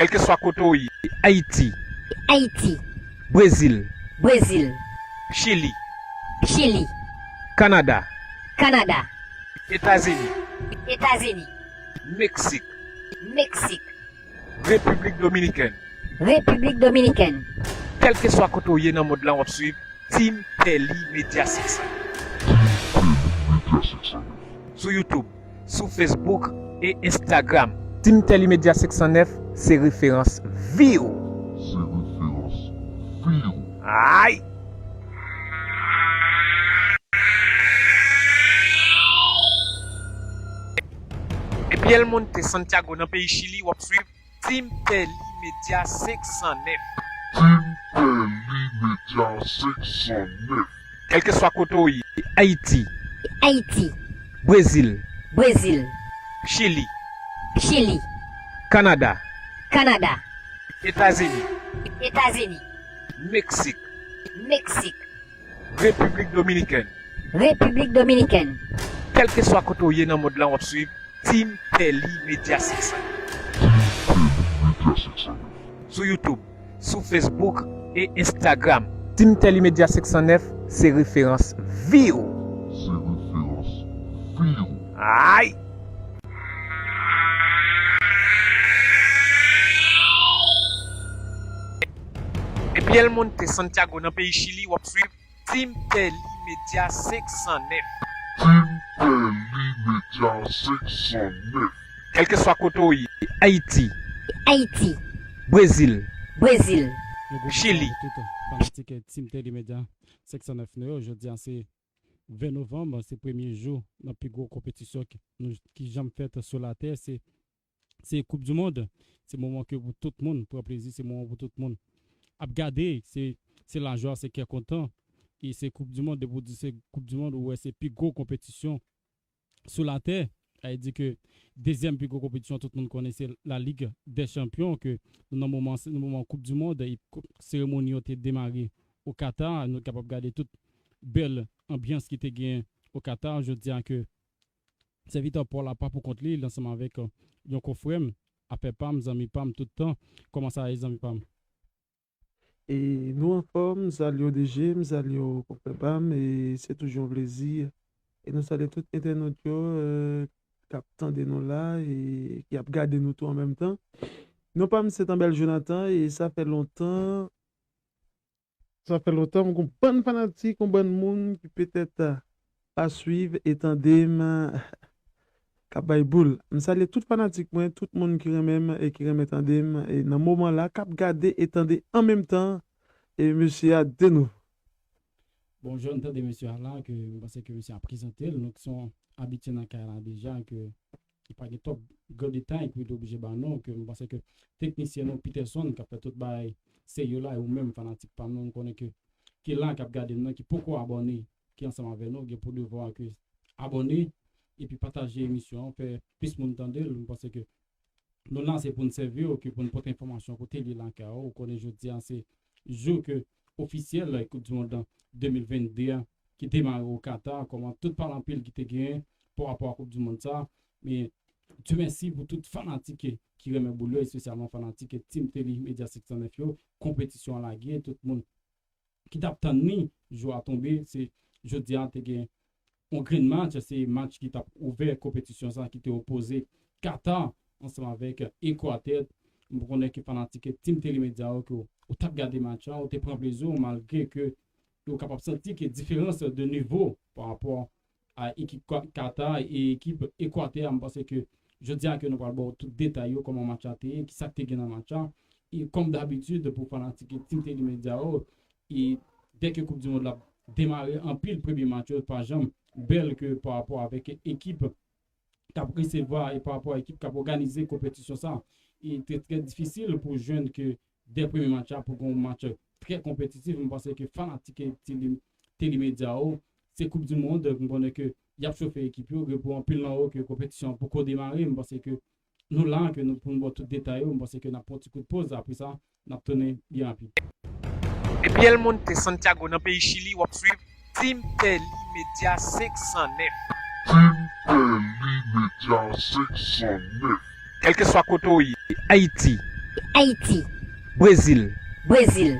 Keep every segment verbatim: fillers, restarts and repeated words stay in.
Kèlkeswa kote w ye, Ayiti, Ayiti, Brezil, Brezil, Chili, Chili, Kanada, Kanada, Etazini, Etazini, Meksik, Meksik, Repiblik Dominikèn, Repiblik Dominikèn. Kèlkeswa kote w ye nan mond lan, w ap swiv Team Telly Media senk san nèf. Sou YouTube, sou Facebook e Instagram. Team Telly Media senk san nèf se referans viw. Se referans viw. Ay! Depi El Monte, Santiago, nan peyi Chili, w ap swiv Team Telly Media senk san nèf. Team Telly Media senk san nèf. Kèlkeswa kote w ye, Ayiti, Ayiti, Brezil, Brezil, Chili, Chili, Kanada, Kanada, Etazini, Etazini, Meksik, Meksik, Repiblik Dominikèn, Repiblik Dominikèn. Kèlkeswa kote w ye nan mond lan, w ap swiv Team Telly Media senk san nèf. Sou YouTube, sou Facebook e Instagram. Team Telly Media senk san nèf se referans viw. Se referans viw. Ay! Depi El Monte, Santiago, nan peyi Chili, w ap swiv Team Telly Media senk san nèf. Team Telly Media senk san nèf. Kèlkeswa kote w ye, Ayiti, Ayiti, Brezil, Brezil, Chili. Tout fanatik Team Telly Media senk san nèf nou yo, jodi a se ven novanm, se premye jou nan pi gwo konpetisyon ki, nou, ki janm fèt sou latè, se se Koup di Mond. Se moman ke pou tout moun pran plezi, se moman pou tout moun ap gade, se, se lajwa, se kè kontan. E se Koup di Mond, depi w di se Koup di Mond, ou wè se pi gwo konpetisyon sou latè. Sa vle di ke dezyèm pi gwo konpetisyon tout moun konnen se La Ligue des Champions, ke nou nan moman, nan moman Koup di Mond, e ko-, seremoni yo te demare o Katar, nou kapab gade tout bèl anbyans ki te gen o Katar. Jodi a ke Sèvitè Paul la pa pou kont li, li ansanm avèk, euh, yon konfrè m, afè pa m, zanmi pa m tout tan. Kòman sa ye, zanmi pa m? E nou anfòm, m salye w D J, m salye w konfrè pa m, e se toujou yon plezi. E nou salye tout entènot yo, euh, k ap tande nou la, e k ap gade nou tou an menm tan. Non pa m se Tanbèl Jonathan, e sa fè lontan, Sa fè lontan m gon bann fanatik, yon bann moun ki petèt, ah, pa swiv e tande m, ah, k ap bay boul. M salye tout fanatik mwen, tout moun ki renmen m e ki renmen tande m, e nan moman la, k ap gade e tande an menm tan, e mesye a de nou. Bon, jan n tande mesye a la, ke m panse ke mesye a prezante l, nou ki se yon abitye nan kay la deja, ke e pa gen twòp gran detay pou yo te oblije ba nou, ke m panse ke teknisyen nou, Peterson, k ap fè tout bagay serye la, e ou menm, fanatik pa m nan, m konnen ke, ki la, k ap gade m nan, ki poko abòne, ki ansanm avè nou, gen pou devwa ke abòne, epi pataje emisyon an, fè plis moun tande l. M panse ke nou la, se pou n sèvi w, ke pou n pote enfòmasyon kote li lakay ou. Ou konnen jodi a, se jou ke ofisyèl Koup di Mond de mil vennde a, ki demare o Katar, kòman tout pale anpil ki te genyen pa rapò a Koup di Mond sa. Men, Dye mèsi pou tout fanatik ki renmen boul yo, espesyalman fanatik Team Telly Media senk san nèf yo. Konpetisyon an lage, tout moun ki t ap tann li, jou a tonbe, se jodi a te gen yon grenn match, se match ki t ap ouvè konpetisyon sa ki te opoze Katar ansanm avèk Ekwatè. M konnen ke fanatik Team Telly Media yo, ke w t ap gade match la, w te pran plezi w, malgre ke ou kapab santi ke diferans de nivo pa rapò a ekip Ka-, Katar e ekip Ekwatè a. M panse ke jodi a ke nou pral ba w tout detay yo, kòman match la te ye, kisa k te gen nan match la. E kòm dabitid, pou fanatik Team Telly Media yo, e dèke Koup di Mond la ap demare, anpil premye match yo pa janm bèl ke pa rapò avèk ekip k ap resevwa e pa rapò a ekip k ap òganize konpetisyon sa. E trè, trè difisil pou jwenn ke dè premye match la pou gen yon match trè konpetitif. M panse ke fanatik Telly, Telly Media yo, se Koup di Mond, m konnen ke y ap chofe ekip yo, gen pou anpil nan yo ke konpetisyon an poko demare. M panse ke nou la, ke nou, pou nou ba w tout detay yo, m panse ke n ap pran ti kout poz, apre sa, n ap tounen byen rapid. Depi El Monte, Santiago, nan peyi Chili, w ap swiv Team Telly Media senk san nèf. Team Telly Media senk san nèf. Kèlkeswa kote w ye, Ayiti, Ayiti, Brezil, Brezil,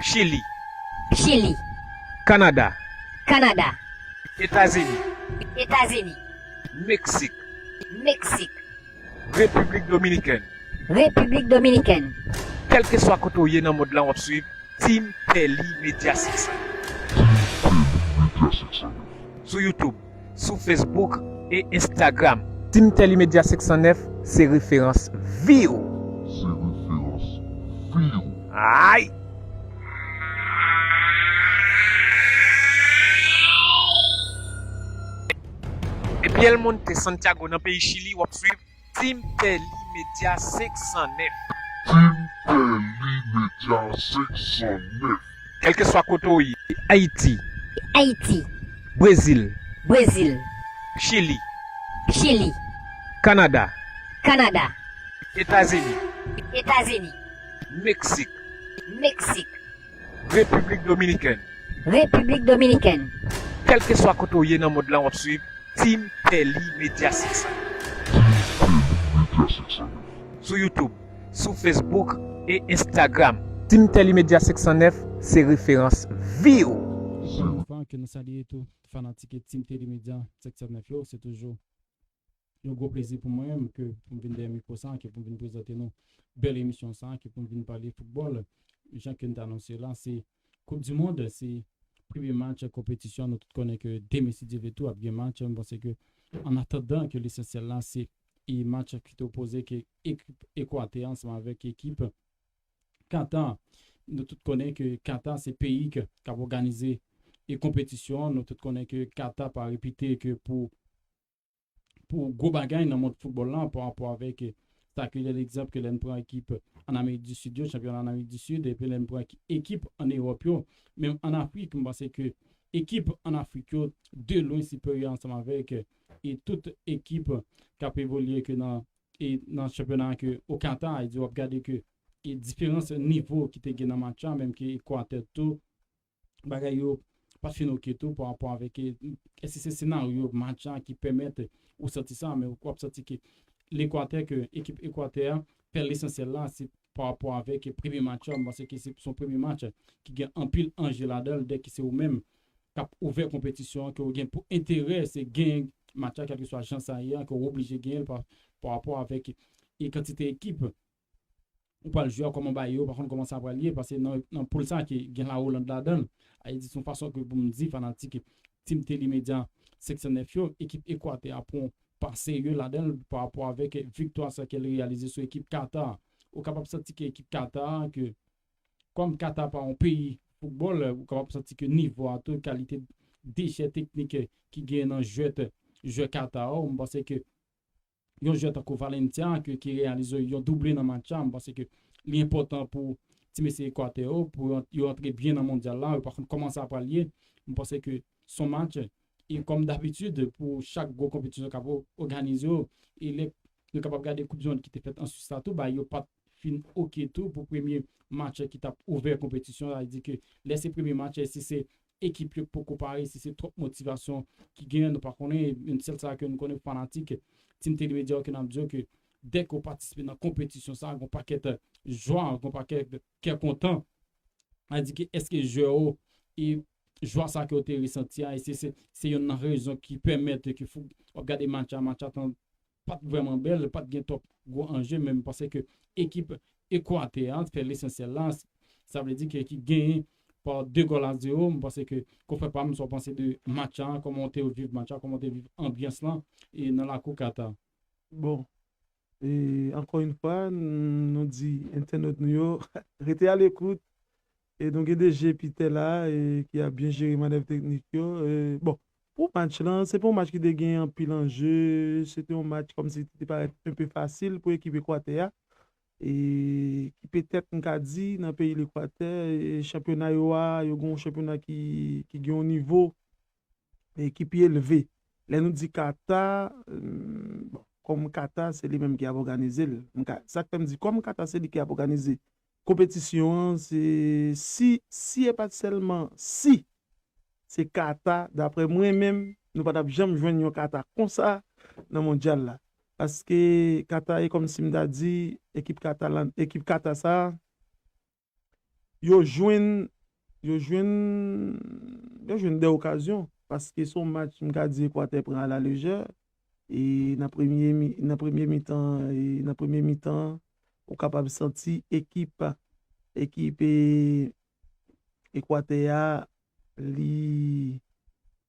Chili, Chili, Kanada, Kanada, Etazini, Etazini, Meksik, Meksik, Repiblik Dominikèn, Repiblik Dominikèn. Kèlkeswa kote w ye nan mond lan, w ap swiv Team Telly Media six cent nèf. Sou YouTube, sou Facebook e Instagram. Team Telly Media six cent nèf se referans vi w. Se referans vi w. Ay! Depi El Monte, Santiago, nan peyi Chili, w ap swiv Team Telly Media six cent nèf. Team Telly Media six cent nèf. Kèlkeswa kote w ye, Ayiti, Ayiti, Brezil, Brezil, Chili, Chili, Kanada, Kanada, Etazini, Etazini, Meksik, Meksik, Repiblik Dominikèn, Repiblik Dominikèn. Kèlkeswa kote w ye nan mond lan, w ap swiv Team Telly Media six cent nèf. Sou YouTube, sou Facebook e Instagram. Team Telly Media six cent nèf se referans vi w. Ankò yon fwa ke nou salye tout fanatik Team Telly Media six cent nèf yo, se toujou yon gwo plezi pou mwen menm ke pou m vin dèyè mikwo sa, ke pou m vin prezante nou bèl emisyon sa, ke pou m vin pale foutbòl. Jan ke n te anonse la, se Koup di Mond, se premye match konpetisyon. Nou tout konnen ke demen, si Dye vle, tou ap gen match. Mwen panse ke an atandan ke lesansyèl la, se e match ki te opoze ke ekip Ekwatè ansanm avèk ekip Kata. Nou tout konnen ke Kata se peyi ke k ap òganize e konpetisyon. Nou tout konnen ke Kata pa repite ke pou pou gwo bagay nan mond foutbòl la pa rapò avèk sa ke lè egzanp ke lè n pran ekip an Amerik di Sid yo, chanpyona an Amerik di Sid, epi lè n pran ekip an Ewòp yo, menm an Afrik, m panse ke ekip an Afrik yo de lwen siperyè ansanm avèk e tout ekip k ap evolye ke nan e nan chanpyona ke o Kata, e di w ap gade ke e diferans nivo ki te gen nan match la, menm ke Ekwatè tou, bagay yo pa t fin oke tou pa rapò avèk e, èske se senaryo match la ki pèmèt ou santi sa, men w ap santi ke Lekwatè, ke ekip Ekwatè a fè lesansyèl la, se pa rapò avèk premye match la. M panse ke se, se yon premye match ki gen anpil anje ladan l, dèke se ou menm k ap ouvè konpetisyon an, ke w gen pou enterè se genyen match la, kèlkeswa jan sa ye a, ke w oblije genyen l pa, pa rapò avèk e kantite ekip ou pral jwe a, kòman bagay yo, pa konn kòman sa pral ye, paske nan, nan poul sa ki gen la Oland ladan l, Ayiti, se yon fason ke pou m di fanatik Team Telly Media six cent nèf yo, ekip Ekwatè a pran pa serye ladan l pa rapò avèk viktwa sa ke l reyalize sou ekip Kata. Ou kapab santi ke ekip Kata a, ke kòm Kata pa yon peyi foutbòl, ou kapab santi ke nivo a tou, kalite dechè teknik ki gen nan jwèt, jwè Kata yo, m panse ke yon jwè tankou Valencia ke, ki reyalize yon double nan match la, m panse ke li enpòtan pou ti mesye Ekwatè yo, pou yo, yo antre byen nan mondyal la, yo pa konn kòman sa pral ye. M panse ke se yon match, e kòm dabitid, pou chak gwo konpetisyon k ap o-, òganize yo, e lè nou kapab gade Koup di Mond ki te fèt an Swis la tou, bagay yo pa t fin oke tou pou premye match ki t ap ouvè konpetisyon, sa vle di ke lè se premye match, si se ekip yo poko pare, si se twòp motivasyon ki genyen, nou pa konnen, menm sèl sa ke nou konnen fanatik Team Telly Media yo ke n ap di yo ke dèke w patisipe nan konpetisyon sa, gon pakèt jwa, gon pakèt kè kontan. A di ke èske jwè yo e jwa sa ke yo te resanti a, e se, se, se yonn nan rezon ki pèmèt ke fou, w ap gade match la, match la tan pa t vrèman bèl, pa t gen twòp gwo anje, men m panse ke ekip Ekwatè a fè lesansyèl la, sa vle di ke ki genyen pa de gòl a zewo. M panse ke konfrè pa m, sa w panse de match la, kòman w te viv match la, kòman w te viv anbyans lan e nan lakou Kata? Bon, e ankò yon fwa, n-, nou di entènot nou yo, rete a lekout. E nou gen D J Peter la, e ki ap byen jere manèv teknik yo. E, bon, pou match lan, se pa yon match ki te gen anpil anje, se te yon match kòmsi ki te parèt enpe fasil pou ekip Ekwatè a. E ki petèt, m ka di, nan peyi Lekwatè, e chanpyona yo a, yo gen yon chanpyona ki, ki gen yon nivo e ki pi elve. Lè nou di Kata, hmm, bon, kòm Kata, se li menm ki ap òganize l. M ka, sa k fè m di, kòm Kata, se li ki ap òganize konpetisyon an, se si, si e pa t sèlman si, se Kata, daprè mwen menm, nou pa t ap janm jwenn yon Kata konsa nan mondyal la. Paske Kata, e kòmsi m ta di, ekip Kata, ekip Kata sa, yo jwenn, yo jwenn, yo jwenn de okazyon. Paske se yon match, m ka di, Ekwatè pran a la lejè. E nan premye mi-, nan premye mitan, e nan premye mitan, ou kapab santi ekip, ekip, e, Ekwatè a, li,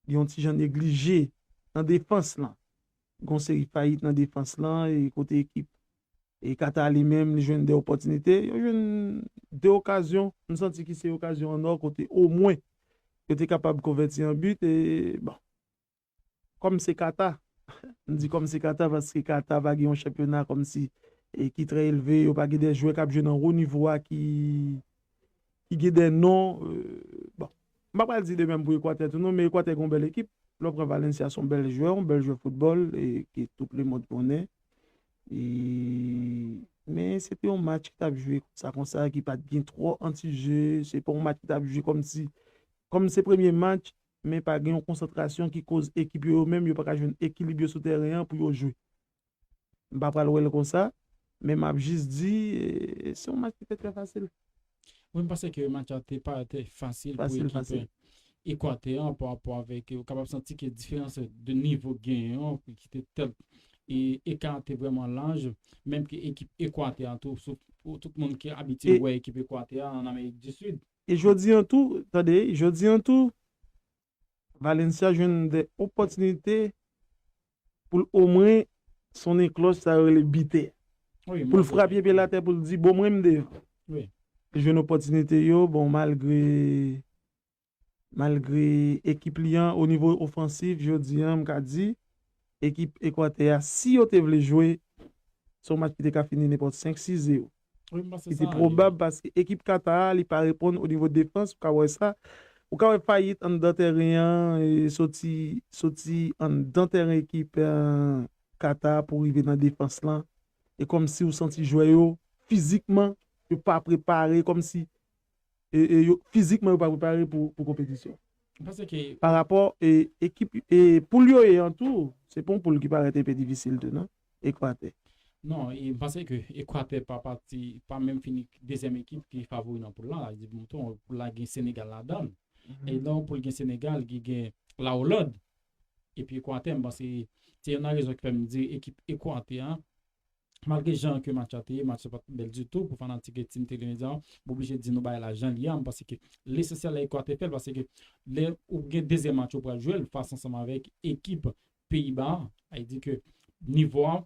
li yon ti jan neglije nan defans lan. Gon seri fayit nan defans lan, e kote ekip, e Kata li menm, li jwenn de opòtinite, yo jwenn de okazyon, m santi ki se okazyon an nò kote omwen yo te kapab konvèti an bit, e bon, kòm se Kata, m di kòm se Kata paske Kata pa gen yon chanpyona kòmsi, e ki trè elve, yo pa gen de jwè k ap jwe nan wo nivo a ki, ki gen de non, e, bon, m pa pral di de menm pou Ekwatè tou non, men Ekwatè gen yon bèl ekip. Lè w pran Valencia, se yon bèl jwè, yon bèl jwè foutbòl, e ke tout lemonn konnen. E, men se te yon match ki t ap jwe konsa, konsa, ki pa t gen twò antije, se pa yon match ki t ap jwe kòmsi, kòm se premye match, men pa gen yon konsantrasyon ki koz ekip yo, yo menm, yo pa ka jwenn ekilib yo sou tèren an pou yo jwe. M pa pral wè l konsa, men m ap jis di, e, se yon match ki te trè fasil. Wi, m panse ke match la te pa te fasil pou ekip Ekwatè an pa rapò avèk, ou kapab santi ke diferans de nivo genyen an ki te tèt e eka te vrèman laj, menm ke ekip Ekwatè an tou, sou pou tout moun ki abitye wè ekip Ekwatè an an Amerik di Sid. E jodi an tou, tande, jodi an tou, Valencia jwenn de opòtinite pou l omwen sonnen klòch sa yo rele bitè. Pou l frape pye l atè pou l di bon mwen m devan. Li jwenn opòtinite yo, bon malgre malgre ekip li an o nivo ofansif jodi an m ka di ekip Ekwatè a si yo te vle jwe se yon match ki te ka fini nenpòt senk sis zewo. Ki te pwobab paske ekip Kata a li pa reponn o nivo defans ou ka wè sa. Ou ka wè fayit anndan tèren an e soti soti anndan tèren ekip Kata a pou rive nan defans lan. E kòmsi ou santi jwè yo fizikman yo pa prepare kòmsi e, e yo, fizikman yo pa prepare pou, pou konpetisyon. Pa rapò e, ekip e, poul yo ye an tou, se pa yon poul ki parèt enpe difisil tou non, Ekwatè. Non, e m panse ke Ekwatè pa pati, pa menm fini dezyèm ekip ki favori nan poul la, sa vle di pou mouton, poul la gen Senegal ladan l. E nan yon poul gen Senegal, ki gen la Oland, epi Ekwatè, m panse se youn nan rezon ki fè m di ekip Ekwatè an, malgre jan ke match la te ye, match la pa t bèl ditou pou fanatik Team Tele Media, m oblije di nou bagay la jan li ye a, m panse ke lesansyèl la Ekwatè fè l, paske lè ou gen dezyèm match ou pral jwe l fas ansanm avèk ekip Peyiba a, sa vle di ke nivo a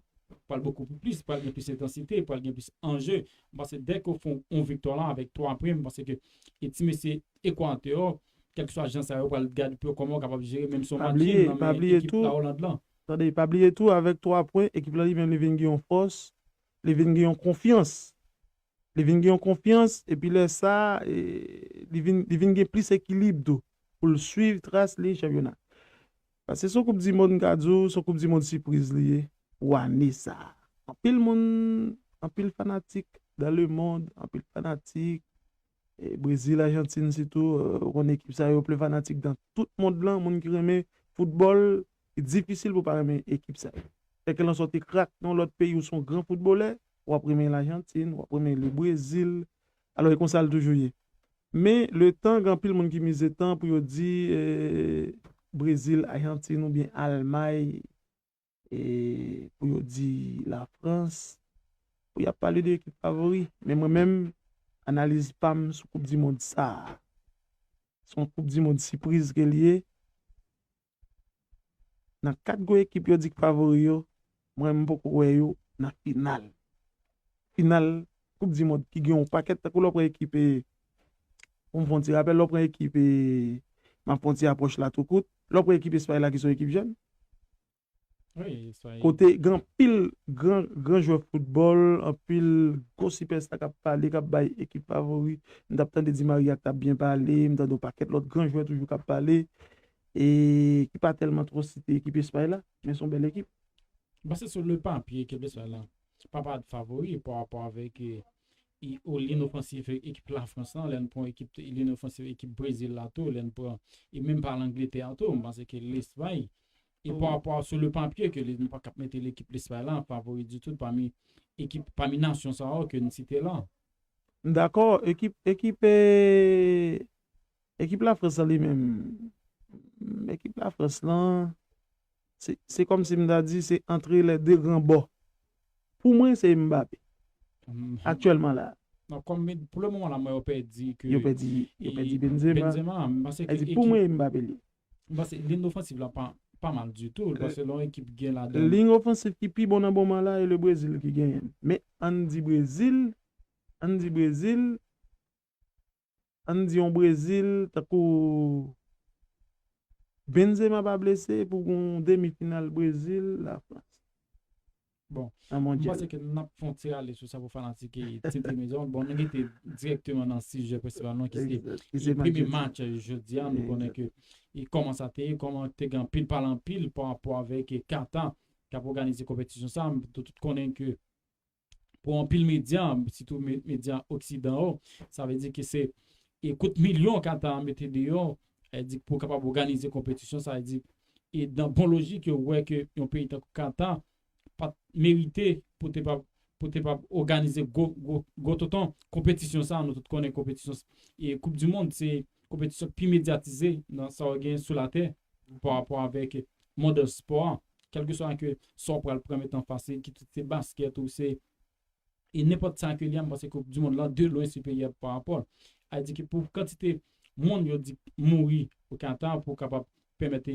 pral bokou plis, pral gen plis entansite, pral gen plis anje. M panse dèke ou fè yon viktwa la avèk twa pwen, m panse ke e ti mesye Ekwatè yo, kèlkeswa jan sa yo pral gade pou yo kòman yo kapab jere menm si yon match nil nan men ekip La Oland lan. Tande, pa bliye tou, avèk twa pwen, ekip la li menm li vin gen yon fòs, li vin gen yon konfyans. Li vin gen yon konfyans, epi lè sa, e, li vin, li vin gen plis ekilib tou pou l swiv tras li chanpyona. Paske se yon koup di mond m ka di w, se yon koup di mond sipriz li ye pou ane sa. Anpil moun, anpil fanatik dans le monde, anpil fanatik, e, Brezil, Ajantin sitou, e, ou konn ekip sa yo plen fanatik dans tout mond lan, moun ki renmen foutbòl, li difisil pou pa renmen ekip sa yo. Kèlkelanswa w te krak nan yon lòt peyi, ou se yon gran foutbolè, w ap renmen Lajantin, w ap renmen le Brezil. Alò, e konsa l toujou ye. Men, letan, gen anpil moun ki mize tan pou yo di e, Brezil, Ajantin oubyen Almay, e, pou yo di Lafrans, pou y ap pale de ekip favori. Men mwen menm, analiz pa m sou koup di mond sa a. Se yon koup di mond sipriz ke l ye. Nan kat gwo ekip yo di k favori yo, mwen m poko wè yo nan final. Final koup di mond ki gen yon pakèt tankou lè w pran ekip e, pou m fè yon ti rapèl, lè w pran ekip e, m ap fè yon ti apwòch la tou kout, lè w pran ekip Espay la ki se yon ekip jèn, kote gen anpil gran, gran jwè foutbòl, anpil gwo sipèsta k ap pale, k ap bay ekip favori. M t ap tande Di Maria k t ap byen pale, m tande yon pakèt lòt gran jwè toujou k ap pale, e ki pa tèlman twò site ekip Espay la, men se yon bèl ekip. M panse sou le papye, ekip Espay la pa parèt favori pa rapò avèk e, e, o lin ofansif ekip Lafrans lan, lè n pran ekip, lin ofansif ekip Brezil la tou, lè n pran, e menm pa Langletè a tou, m panse ke Lespay, E pa rapò a sou le papye ke li, nou pa kab mete lekip Lespay la favori ditou pami ekip, pami nasyon sa yo ke n site la. M dakò, ekip, ekip, eh, ekip Lafrans lan li menm, ekip Lafrans lan, se, se kòmsi m ta di se antre lè de gran bò. Pou mwen, se Mbappé. Aktyèlman la. Non, kòm pou le moman la, mwen yo pèdi ke yo pèdi, yo pèdi Benzema. Benzema, m panse ke pou mwen, Mbappé li. M panse liy ofansiv la pa, pa mal ditou, paske lè yon ekip gen ladan. Liy ofansiv ki pi bon nan moman la, e le Brezil ki genyen. Men ann di Brezil, ann di Brezil, ann di yon Brezil, tankou Benzema pa blese pou gon demi final Brezil, Lafrans. Bon, m panse ke n ap fè yon ti rale sou sa pou fanatik Tinte Mezon. Bon, nou rete dirèkteman nan sijè prensipal nou ki se premye match jodi a. Nou konnen ke e kòman sa te ye, kòman te gen anpil pale anpil pa rapò avèk Kata k ap òganize konpetisyon sa. Nou tout konnen ke pou anpil medya, sitou medya oksidan yo, sa vle di ke se e kout milyon Kata mete deyò, e di pou kapab òganize konpetisyon sa, e di e nan bon lojik yo wè ke yon peyi tankou Kata pa t merite pou te pa pou te pa òganize gwo gwo gwo tonton konpetisyon sa. Nou tout konnen konpetisyon e koup di mond se konpetisyon ki pi medyatize nan sa w gen sou latè pa rapò avèk mond spò a. Kèlkeswa ke sa w pral pran met anfas, kit se baskèt ou se e nenpòt sa ke li a, m panse koup di mond lan de lwen siperyè pa rapò. A di ke pou kantite moun yo di mouri o Kata pou kapab pèmèt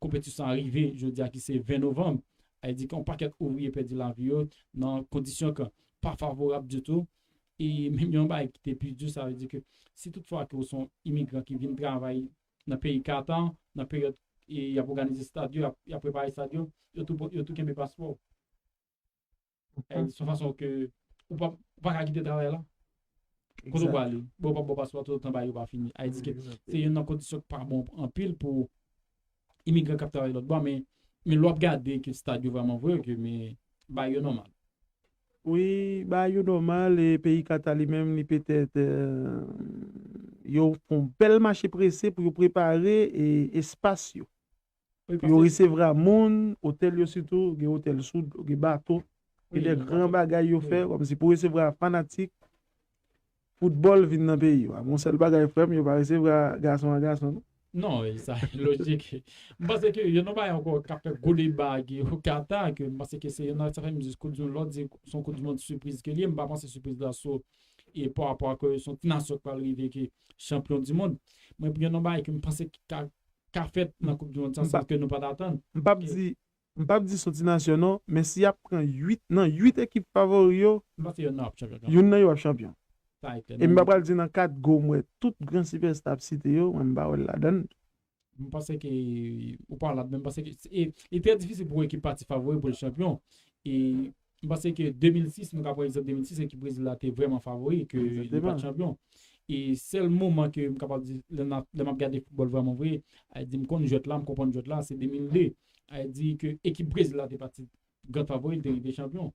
konpetisyon sa rive jodi a ki se ven novanm, a di ke yon pakèt ouvriye pèdi lavi yo nan kondisyon ki pa favorab ditou. E menm yon bagay ki te pi di, sa vle di ke si toutfwa ke ou se yon imigran ki vin travay nan peyi Kata, nan peryòd e y ap òganize stad yo, y ap, y ap prepare stad yo, yo tou, yo tou kenbe paspò w. E se yon fason ke ou pa, ou pa ka kite travay la. Kote w prale? Bon, ou pa ba w paspò toutan bagay yo pa fini. A di ke se youn nan kondisyon ki pa bon anpil pou imigran k ap travay lòt bò, men, men lè w ap gade ke stad yo vrèman vre, ke men bagay yo nòmal. Wi, bagay yo nòmal, e peyi Kata li menm, li petèt, eh, yo fè yon bèl mache prese pou yo prepare e espas yo. Pou yo resevwa moun, otèl yo sitou, gen otèl sou dlo, gen bato, gen de gran bagay yo fè, kòmsi pou resevwa fanatik foutbòl vin nan peyi yo. A, gon sèl bagay, frè m, yo pa resevwa gason a gason, non. Non, e sa lojik. M panse ke youn nan bagay ankò k ap fè gwo deba o Kata, ke m panse ke se youn nan sa fè m di koup di mond, lè w di se yon koup di mond sipriz ke li ye, m pa panse sipriz la sou e pa rapò a ke se yon ti nasyon k pral rive ki chanpyon di mond. Men youn nan bagay ke m panse ki ka ka fèt nan koup di mond sa, sa ke nou pa t atann. M p ap di, m p ap di se yon ti nasyon non, men si y ap pran uit, nan uit ekip favori yo, m panse youn nan ap chanpyon. Youn nan yo ap chanpyon. Sa e klè. E m pa pral di nan kat gwo, m wè tout gran sipèsta ap site yo, mwen m pa wè l ladan l. M panse ke ou pa ladan, men m panse ke e, e trè difisil pou ekip pati favori pou l chanpyon. E m panse ke de mil sis, nou ka pran egzanp de mil sis, ekip Brezil la te vrèman favori ke li pa t chanpyon. E sèl moman ke m kapab di, lè m ap, lè m ap gade foutbòl vrèman vre, a di m konn jwèt la, m konprann jwèt la, se de mil de. A di ke ekip Brezil la te pati gran favori, li te rive chanpyon.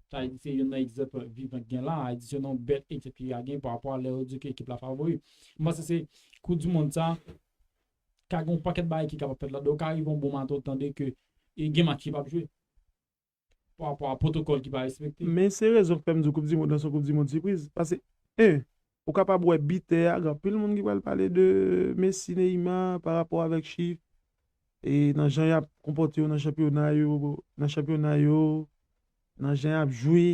Sa vle di se youn nan egzanp vivan ki gen la, a di se yon bèl egzanp ki ka gen pa rapò a lè yo di ke ekip la favori. M panse se koup di mond sa, ka gen yon pakèt bagay ki kapab fèt ladan, ou ka rive yon bon maten, ou tande ke e gen match ki p ap jwe. Pa rapò a pwotokòl ki pa respekte. Men se rezon k fè m di w koup di mond lan se yon koup di mond sipriz. Paske, en, ou kapab wè bitè a, gen anpil moun ki pral pale de Messi, Neymar pa rapò avèk chif, e nan jan y ap konpòte yo nan chanpyona yo, nan chanpyona yo, nan jan y ap jwe,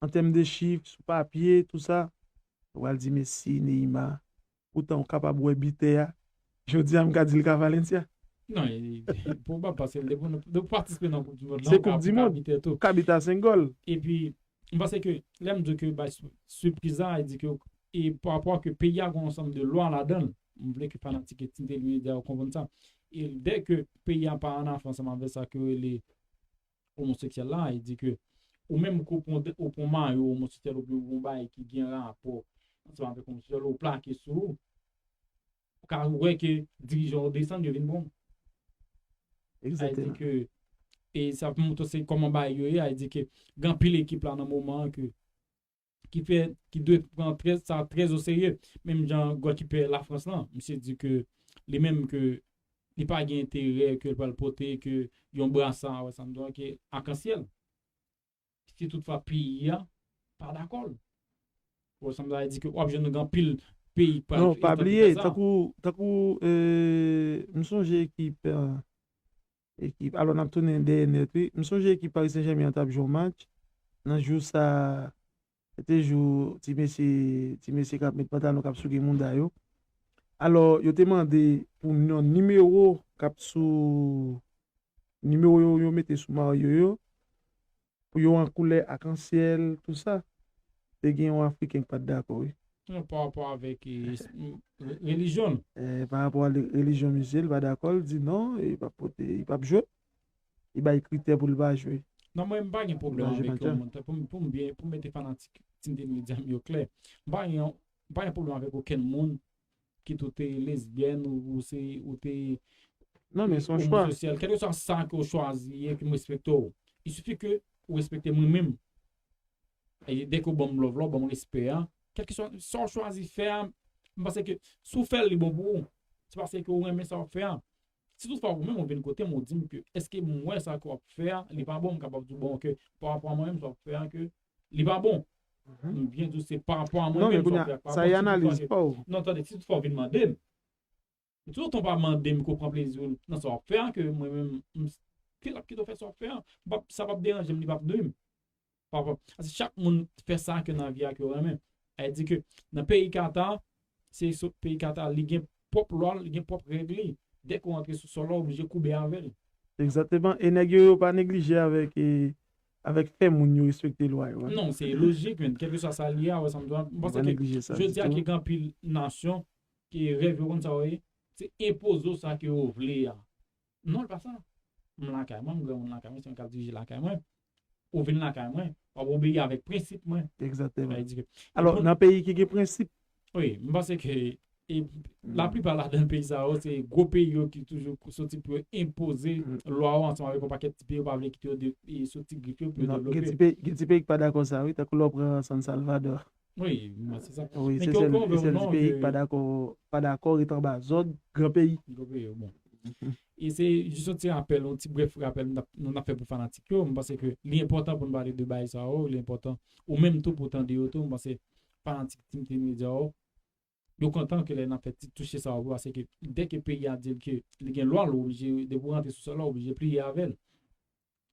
an tèm de chif, sou papye, tou sa. Ou pral di Messi, Neymar, poutan ou kapab wè bitè a. Jodi a, m ka di l ka Valencia. Non, e, e, pou m pa pase l, depi w, depi w patisipe nan koup di mond lan, se koup di mond, ou ka bite tou. Ou ka bite a senk gòl. Epi, m panse ke, lè m di ke bay su-, sipriz la, e di ke, e pa rapò ke peyi a gen yon ansanm de lwa ladan l, m vle ke fanatik Tinte Media yo konprann sa. E dè ke peyi a pa an afè ansanm avè sa ke yo rele omoseksyèl la, e di ke ou menm ke w pran, ou pran mayo omoseksyèl oubyen ou pran bagay ki gen rapò ansanm avèk omoseksyèl, ou plake sou ou, ou ka wè ke dirijan yo desann, yo vin bon. Egzakteman. Sa vle di ke, e sa montre se kòman bagay yo ye, sa vle di ke gen anpil ekip la nan moman an ke, ki fè, ki dwe pran trè, sa trè o serye. Menm jan golkipè Lafrans lan, misye di ke li menm ke li pa gen enterè ke l pral pote ke yon brasa, wè sa m di w, ke akansyèl. Si toutfwa peyi a pa dakò l. Wè sa m di w, sa vle di ke w ap jwenn gen anpil peyi k pral. Non, pa bliye, tankou, tankou, euh, m sonje ekip, euh, ekip, alò n ap tounen dèyè nèt, wi. M sonje ekip Paris Saint-Germain an t ap jwe yon match. Nan jou sa, se te jou ti mesye, ti mesye k ap met pantalon k ap souke mouda yo. Alò, yo te mande pou yon nimewo k ap sou, nimewo yo, yo mete sou mayo yo, pou yo an koulè akansyèl, tou sa. Te gen yon Afriken ki pa t dakò, wi. Non, pa rapò avèk, eh, s- m- re- relijyon l. Eh, pa rapò a le- relijyon misye, li pa dakò, li di non, li p ap pote, li p ap jwe. Li bay kritè pou li pa jwe. Non, mwen, m pa gen pwoblèm avèk yon moun. Pou m, pou m byen, pou m mete fanatik Team Ten Media m yo klè. M pa gen, m pa gen pwoblèm avèk okenn moun, kit ou te lesbyèn, ou, ou se, ou te Non, men se yon chwa. Omososyèl. Kèlkeswa sa ke w chwazi e ke m respekte w. Il suffit ke ou respekte mwen menm. E dèke w ban m love la, w ban m respè a. Kèlkeswa sa w chwazi fè a, m panse ke si w fè l, li bon pou ou. Se paske w renmen sa w ap fè a. Si toutfwa ou menm ou vin kote m, ou di m ke èske m wè sa ke w ap fè a, li pa bon, m kapab di w bon ke pa rapò a mwen menm sa w ap fè a ke li pa bon. M byen di w se pa rapò a mwen menm sa w ap fè a ki pa bon. Non, men kounye a, sa e analiz pa w. Non, tande, si toutfwa w vin mande m, Toutotan w pa mande m ke w pran plezi w nan sa w ap fè a, ke mwen menm, m, ki l ap kite w fè sa w ap fè a. M p ap, sa p ap deranje m, li p ap nwi m. Pa, pa, paske chak moun fè sa ke nan vi a ke yo renmen. Sa vle di ke nan peyi Kata, se sou peyi Kata, li gen pwòp lwa l, li gen pwòp règ li. Dèke w rantre sou sòl la, w oblije koube avè l. Egzakteman. E nèg yo, yo pa neglije avèk, e, avèk fè moun yo respekte lwa yo, wi. Non, se lojik, men, kèlkeswa sa l ye a, wè sa m di w a, m panse ke jodi a ki gen anpil nasyon, ke rèv yo konn sa yo ye, se enpoze w sa ke yo vle a. Non, l pa sa. M lakay mwen, m granmoun lakay mwen, se mwen k ap dirije lakay mwen. Ou vin lakay mwen, w ap obeyi avèk prensip mwen. Egzakteman. Sa vle di ke Alò, nan peyi ki gen prensip, wi, m panse ke, e, laplipa ladan peyi sa yo, se gwo peyi yo ki toujou soti pou yo enpoze lwa yo ansanm avèk yon pakèt ti peyi yo pa vle kite yo de, e, soti grif yo pou yo devlope. Non, gen ti peyi, gen ti peyi ki pa dakò sa, wi, tankou lè w pran San Salvador. Wi, mwen, se sa. Wi, men ke w konvenk ou non, ti peyi ki pa dakò, pa dakò ret anba zòd gran peyi. Gran peyi, bon. E se jis yon ti rapèl, yon ti brèf rapèl nou n ap, nou n ap fè pou fanatik yo. M panse ke li enpòtan pou n pale de bagay sa yo, li enpòtan. Ou menm tou pou tande yo tou, m panse fanatik Team Ten Media yo, yo kontan ke lè n ap fè ti touche sa yo, paske dèke peyi a di l ke li gen lwa l, ou oblije, depi w rantre sou sòl la, ou oblije pliye avè l.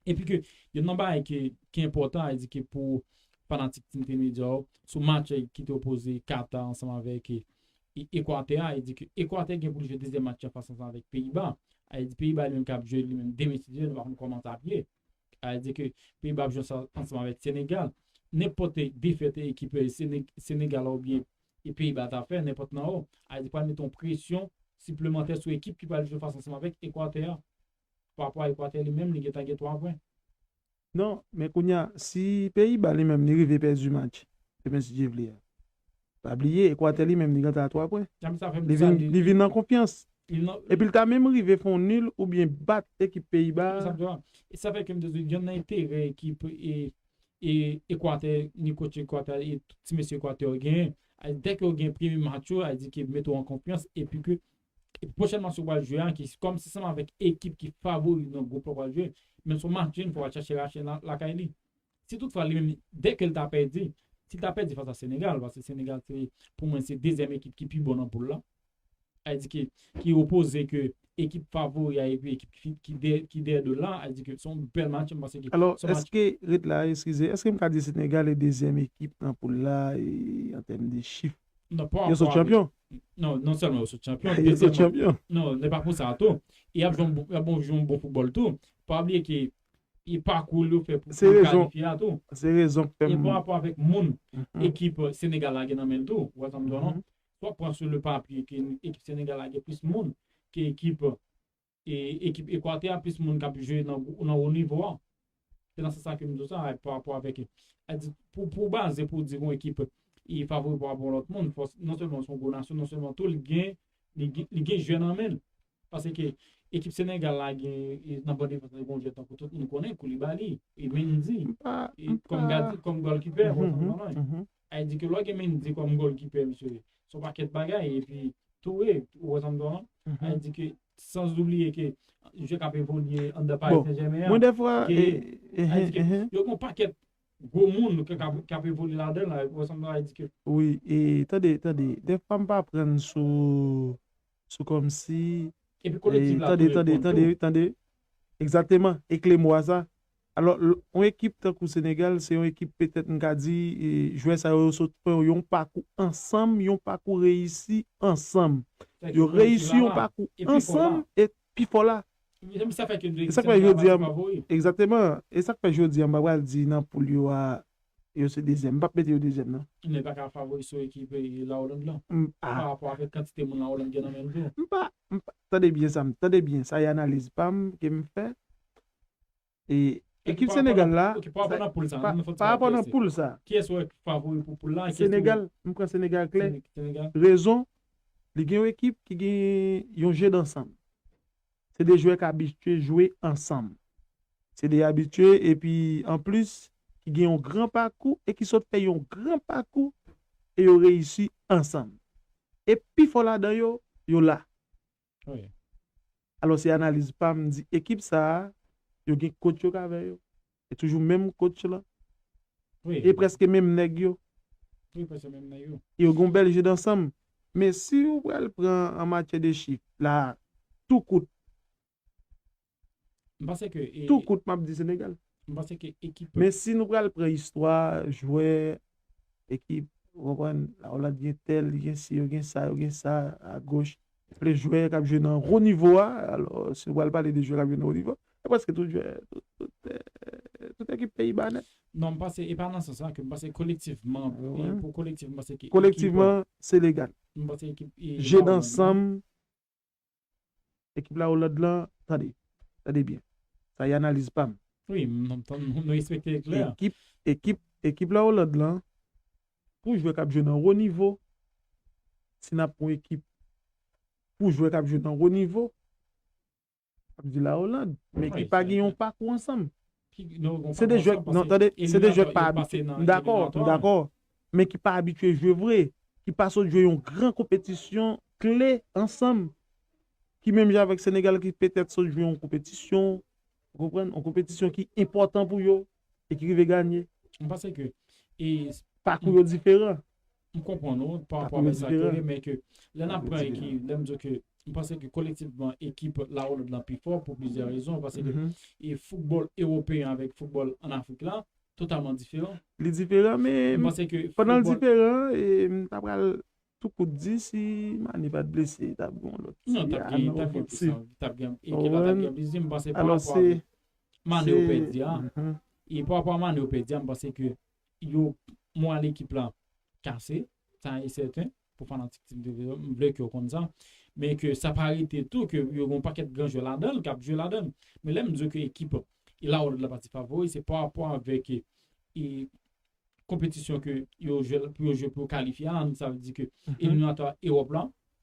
Epi ke, youn nan bagay ke, ki enpòtan, a di ke pou fanatik Team Ten Media yo, sou match ki te opoze Kata ansanm avèk, e, e, Ekwatè a, a di ke Ekwatè gen pou l jwe dezyèm match an fas ansanm avèk Peyiba. A di Peyiba li menm k ap jwe li menm demen si Dye vle, nou pa konn kòman sa ap ye. A di ke Peyiba ap jwe ansanm, ansanm avèk Senegal. Nenpòt defèt ekip, e, Sene-, Senegal la oubyen e Peyiba ta fè, nenpòt nan yo, a di pral mete yon presyon siplemantè sou ekip ki pral jwe fas ansanm avèk Ekwatè a. Pa rapò a Ekwatè li menm, li gentan gen twa pwen. Non, men kounye a, si Peyiba li menm li rive pèdi match, demen si Dye vle a, pa bliye, Ekwatè li menm li gentan a twa pwen. Li vin, li vin nan konfyans. Epi li ta menm rive fè yon nil oubyen bat ekip Peyiba a. E sa fè ke m te di w, youn nan enterè ekip e, e Ekwatè, ni kotch Ekwatè, e ti mesye Ekwatè yo genyen. A, dèke yo gen premye match yo, a di ke mete w an konfyans, epi ke E pwochèn match ou pral jwe a, ki kòm se sanm avèk ekip ki favori nan gwoup la ou pral jwe, menm si w match nul, fò w al chache rachin la, lakay li. Si toutfwa li menm, dèke l ta pèdi, si l ta pèdi fas a Senegal, paske Senegal se, pou mwen, se dezyèm ekip ki pi bon nan poul la. Sa vle di ke, ki opoze ke ekip favori a epi ekip ki, ki dè-, ki dèyè do l la, sa vle di ke se yon bèl match, m panse ke Alò, se yon match èske, ret la, eskize, èske m ka di Senegal e dezyèm ekip nan poul la, e, an tèm de chif? Non, pa rapò avèk. Yo sot chanpyon. Non, non sèlman yo sot chanpyon. Yo sot chanpyon. Non, se pa pou sa tou. E y ap jwe yon bon, y ap jwe yon bon foutbòl tou. Pa bliye ke e pakou yo fè pou, pou kalifye a tou. Se rezon k fè m. E pa rapò avèk moun ekip Senegal la gen nan men l tou. Ou wè sa m di w non? Fò w pran sou le papye ke ekip Senegal la gen plis moun ke ekip e, ekip Ekwatè a plis moun k ap jwe nan, nan wo nivo a. Se nan sans sa ke m di w sa, pa rapò avèk, a di, pou, pou baze, pou di yon ekip e favori pa rapò a lòt moun, fò, non sèlman se yon gwo nasyon, non sèlman tou li gen, li gen, li gen jwè nan men l. Paske ekip Senegal la gen, e, nan ban defans la, gen yon jwè tankou tout moun konnen, Koulibaly, e Mendy, e kòm gadi-, kòm gòlkipè, ou wè sa m di w non? Sa vle di ke lè w gen Mendy kòm gòlkipè, mesye, se yon pakèt bagay, epi Touré, ou wè sa m di w non? Sa vle di ke San oubliye ke jwè k ap evolye anndan Paris Saint-Germain an. Mwen, dèfwa, gen, e, e, sa vle di ke, e, yo gen yon pakèt gwo moun k ap, k ap evolye ladan l la, ou konprann sa m di ke wi, e, tande, tande, dèfwa m pa pran sou, sou kòmsi, epi kolektif la tou reponn tou. Tande, tande, tande, tande. Egzakteman, e kle mo a sa. Alò, l-, yon ekip tankou Senegal, se yon ekip petèt m ka di, e, jwè sa yo, yo sot fè yon pakou ansanm, yon pakou reyisi ansanm. Yo reyisi yon pakou ansanm e pi fò la. E sa k fè jodi a, egzakteman, e sa k fè jodi a, m pa pral di nan poul yo a, yo se dezyèm. M p ap mete yo dezyèm, non. Men pa ka favori sou ekip, e, La Hollande lan. M, a. Pa rapò avèk kantite moun La Hollande gen nan men l tou. M pa, m pa, tande byen sa, m, tande byen, sa e analiz pa m ke m fè. E ekip Senegal la, ok, pa rapò nan poul sa, pa, pa rapò nan poul sa. Kiyès ou wè favori pou poul la? Senegal, m pran Senegal klè. Senegal. Rezon, li gen yon ekip ki gen yon jeu d'ensemble. Se de jwè k abitye jwe ansanm. Se de abitye, epi anplis, ki gen yon gran pakou e ki sot fè yon gran pakou e yo reyisi ansanm. E pi fò ladan yo, yo la. Wi. Alò, se analiz pa m, di ekip sa a, yo gen coach yo k avè yo. E toujou menm coach lan. Wi. E prèske menm nèg yo. Wi, prèske menm nèg yo. E yo gen yon bèl jeu d'ensemble. Men si ou pral pran an matyè de chif, la, tou kout, M panse ke, e, tou kout, m ap di Senegal. M panse ke ekip. Men si nou pral pran istwa, jwè, ekip, ou konprann, la Hollande gen tèl, li gen si, yo gen sa, yo gen sa, agoch. Plis jwè k ap jwe nan wo nivo a, alò, si nou pral pale de jwè k ap jwe nan wo nivo, se prèske tout jwè, tout, tout, eh, tout ekip peyi ba nèt. Non, m panse, e pa nan sans la ke m panse kolektivman, e pou kolektif, m panse ke ekip, kolektivman, Senegal. M panse ekip, e, jeu d'ensemble, ekip La Hollande lan, tande, tande byen. Sa e analiz pa m. Wi, m, m, m, nou respekte l klè. Ekip, ekip, ekip La Hollande lan, pou jwè k ap jwe nan wo nivo, si n ap pran ekip pou jwè k ap jwe nan wo nivo, ap di La Hollande, men ki pa gen yon pakou ansanm. Se de jwè, non, tande, se de jwè k pa abitye. M dakò, m dakò. Men ki pa abitye jwe vre, ki pa sot jwe yon gran konpetisyon kle ansanm, ki menm jan avèk Senegal ki petèt sot jwe yon konpetisyon, ou konprann, yon konpetisyon ki enpòtan pou yo e ki rive ganye. M panse ke, e, pakou yo diferan. M konprann ou pa rapò avèk sa ke, men ke lè n ap pran ekip, lè m di ke m panse ke kolektivman ekip La Hollande lan pi fò pou plizyè rezon, paske e foutbòl ewopeyen avèk foutbòl ann Afrik la totalman diferan. Li diferan, men pandan l diferan, e m ta pral tou kout di si Mané pa t blese, t ap gen yon lòt. Non, t ap gen, t ap gen plis, t ap gen, ekip la t ap gen plis, m panse pa rapò avèk Mané yo pèdi a. E pa rapò a Mané yo pèdi a, m panse ke yo, mwa lekip la kase, sa e sèten, pou fanatik Team T V yo, m vle ke yo konn sa. Men ke sa pa rete tou ke yo gen yon pakèt gran jwè ladan l, k ap jwe ladan l. Men lè m di ke ekip e La Hollande la pati favori, se pa rapò avèk e, e konpetisyon ke yo jwe, pou yo jwe pou yo kalifye a, sa vle di ke eliminatwa Ewòp la,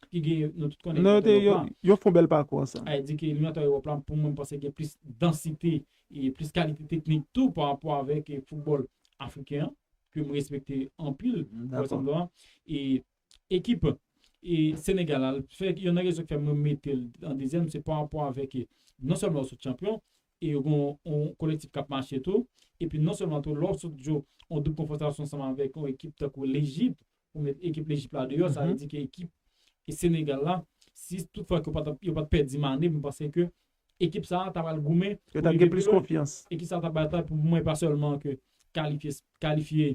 ki gen, nou tout konnen, non, yo te, yo, yo fè yon bèl pakou ansanm. Sa vle di ke eliminatwa Ewòp la, pou mwen, m panse gen plis dansite e plis kalite teknik tou pa rapò avèk e foutbòl afriken an, ke m respekte anpil, ou wè sa m di a. E ekip e Senegal la, fè, youn nan rezon ki fè mwen mete l an dezyèm, se pa rapò avèk e non sèlman yo sot chanpyon, e yo gen yon, yon kolektif k ap mache tou, epi non sèlman tou, lè w sot jwe yon doub konfwontasyon ansanm avèk yon ekip tankou Lejip, ou met ekip Lejip la deyò, sa vle di ke ekip e Senegal la, si toutfwa ke yo pa t, yo pa t pèdi Mané, m panse ke ekip sa a ta pral goumen pou rive pi lwen. Yo t ap gen plis konfyans. Ekip sa a t ap batay pou mwen, pa sèlman ke kalifye, kalifye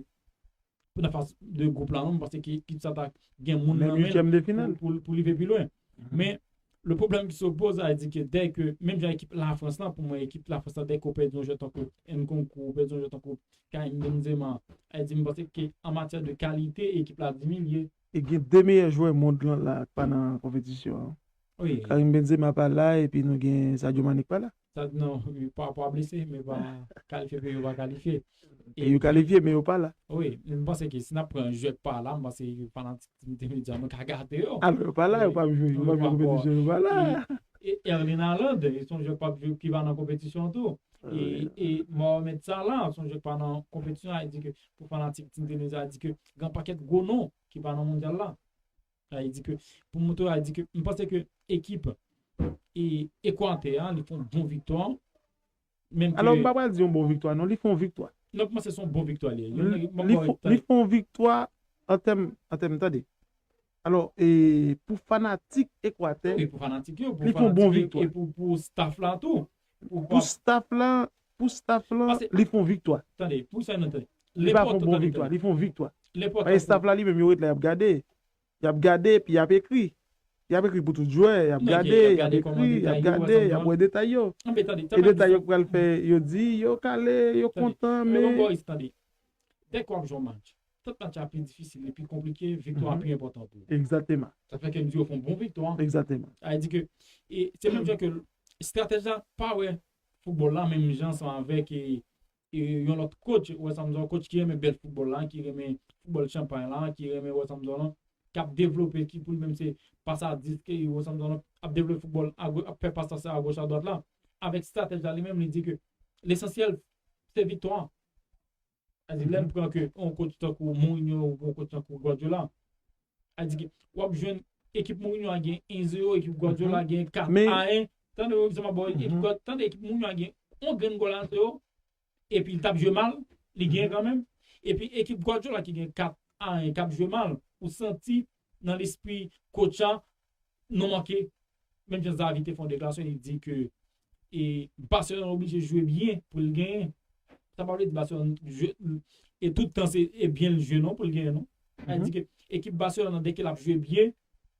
pou nan faz de gwoup la, non, m panse ke ekip sa ta gen moun nan men l pou, pou, pou rive pi lwen. Men, le problème qui se pose, sa vle di ke dèyè ke, menm jan ekip Lafrans lan, pou mwen, ekip Lafrans lan, dèyè ke w pèdi yon jwè tankou Nkunku, w pèdi yon jwè tankou Karim Benzema, sa vle di, m panse ke an matyè de kalite, ekip la diminye. E gen de meyè jwè mond lan la k pa nan konpetisyon an. Wi. Karim Benzema pa la, epi nou gen Sadio Mané k pa la. Sa, non, wi, pa, pa blese, men pa kalifye, peyi yo pa kalifye. E yo kalifye, men yo pa la. Wi, m panse ke si n ap pran jwè k pa la, m panse fanatik Team T V nou ka gate yo. Alò, yo pa la, yo p ap jwe, yo p ap jwe konpetisyon, yo pa la. E, e Erling Haaland, e se yon jwè k p ap jwe, ki pa nan konpetisyon tou. E, e Mohamed Salah, se yon jwè k pa nan konpetisyon, sa vle di ke pou fanatik Team T V nou, sa vle di ke gen pakèt gwo non ki pa nan mondyal la. Sa vle di ke, pou mwen tou, sa vle di ke, m panse ke ekip, e Ekwatè a, li fè yon bon viktwa. Menm ke Alò, m pa pral di yon bon viktwa, non. Li fè yon viktwa. Non, pou mwen, se yon bon viktwa li ye. Li, li fè, li fè yon viktwa an tèm, an tèm, tande. Alò, e, pou fanatik Ekwatè, Wi, pou fanatik yo, pou li fè yon bon fanatik yo, viktwa. E pou, pou staff la tou. Pou, Pou staff la, pou staff la, Paske- li fè yon viktwa. Tande, pou sa nou tande. Li pa fè yon bon Tande, viktwa, tande. Li fè yon viktwa. Lenpòtan Paske staff la li menm, yo ret la, y ap gade. Y ap gade, epi y ap ekri. Y ap ekri pou tout jwè, y ap Non, gade, y ap y ap gade kòman ekri, y ap detay yo, gade, y ap wè wè detay yo. Anben, tande, E detay yo pral fè, yo di, yo kale, yo Tande. kontan, Men men bon, tande. Dèk w ap jwe yon match, tout match la pi difisil, li pi konplike, viktwa a Mhm. pi enpòtan pou ou. Egzakteman. Sa fè ke m di yo fè yon bon viktwa. Egzakteman. Sa vle di ke e, se menm jan ke estratèj la pa wè foutbòl la menm jan ansanm avèk e, e, yon lòt coach, wè sa m di w, coach ki renmen bèl foutbòl la, ki renmen foutbòl chanpay la, ki renmen wè sa m di w lan, k ap devlope, ki pou li menm se pas a dis, ki wè sa m di w lan, ap devlope foutbòl, a go- ap fè pas a goch a dwat la. Avèk estratèj la li menm, li di ke lesansyèl se viktwa. Sa di, lè m pran ke yon coach tankou Mourinho ou yon coach tankou Guardiola, sa di ke w ap jwenn ekip Mourinho a gen en zewo, ekip Guardiola gen kat a en. Tande, wi, sa m ap ba w, ekip Guard- tande, ekip Mourinho a gen yon grenn gòl a zewo, epi l t ap jwe mal, li gen kanmenm. Epi ekip Guardiola ki gen kat a en, k ap jwe mal, ou santi nan lespri coach a, nou manke, menm jan Xavi te fè yon deklarasyon, li di ke e Barcelone oblije jwe byen pou l genyen. Sa pa vle di Barcelone jwe, e tout tan se e byen l jwe non pou l genyen non. Sa vle di ke ekip Barcelone nan dèke l ap jwe byen,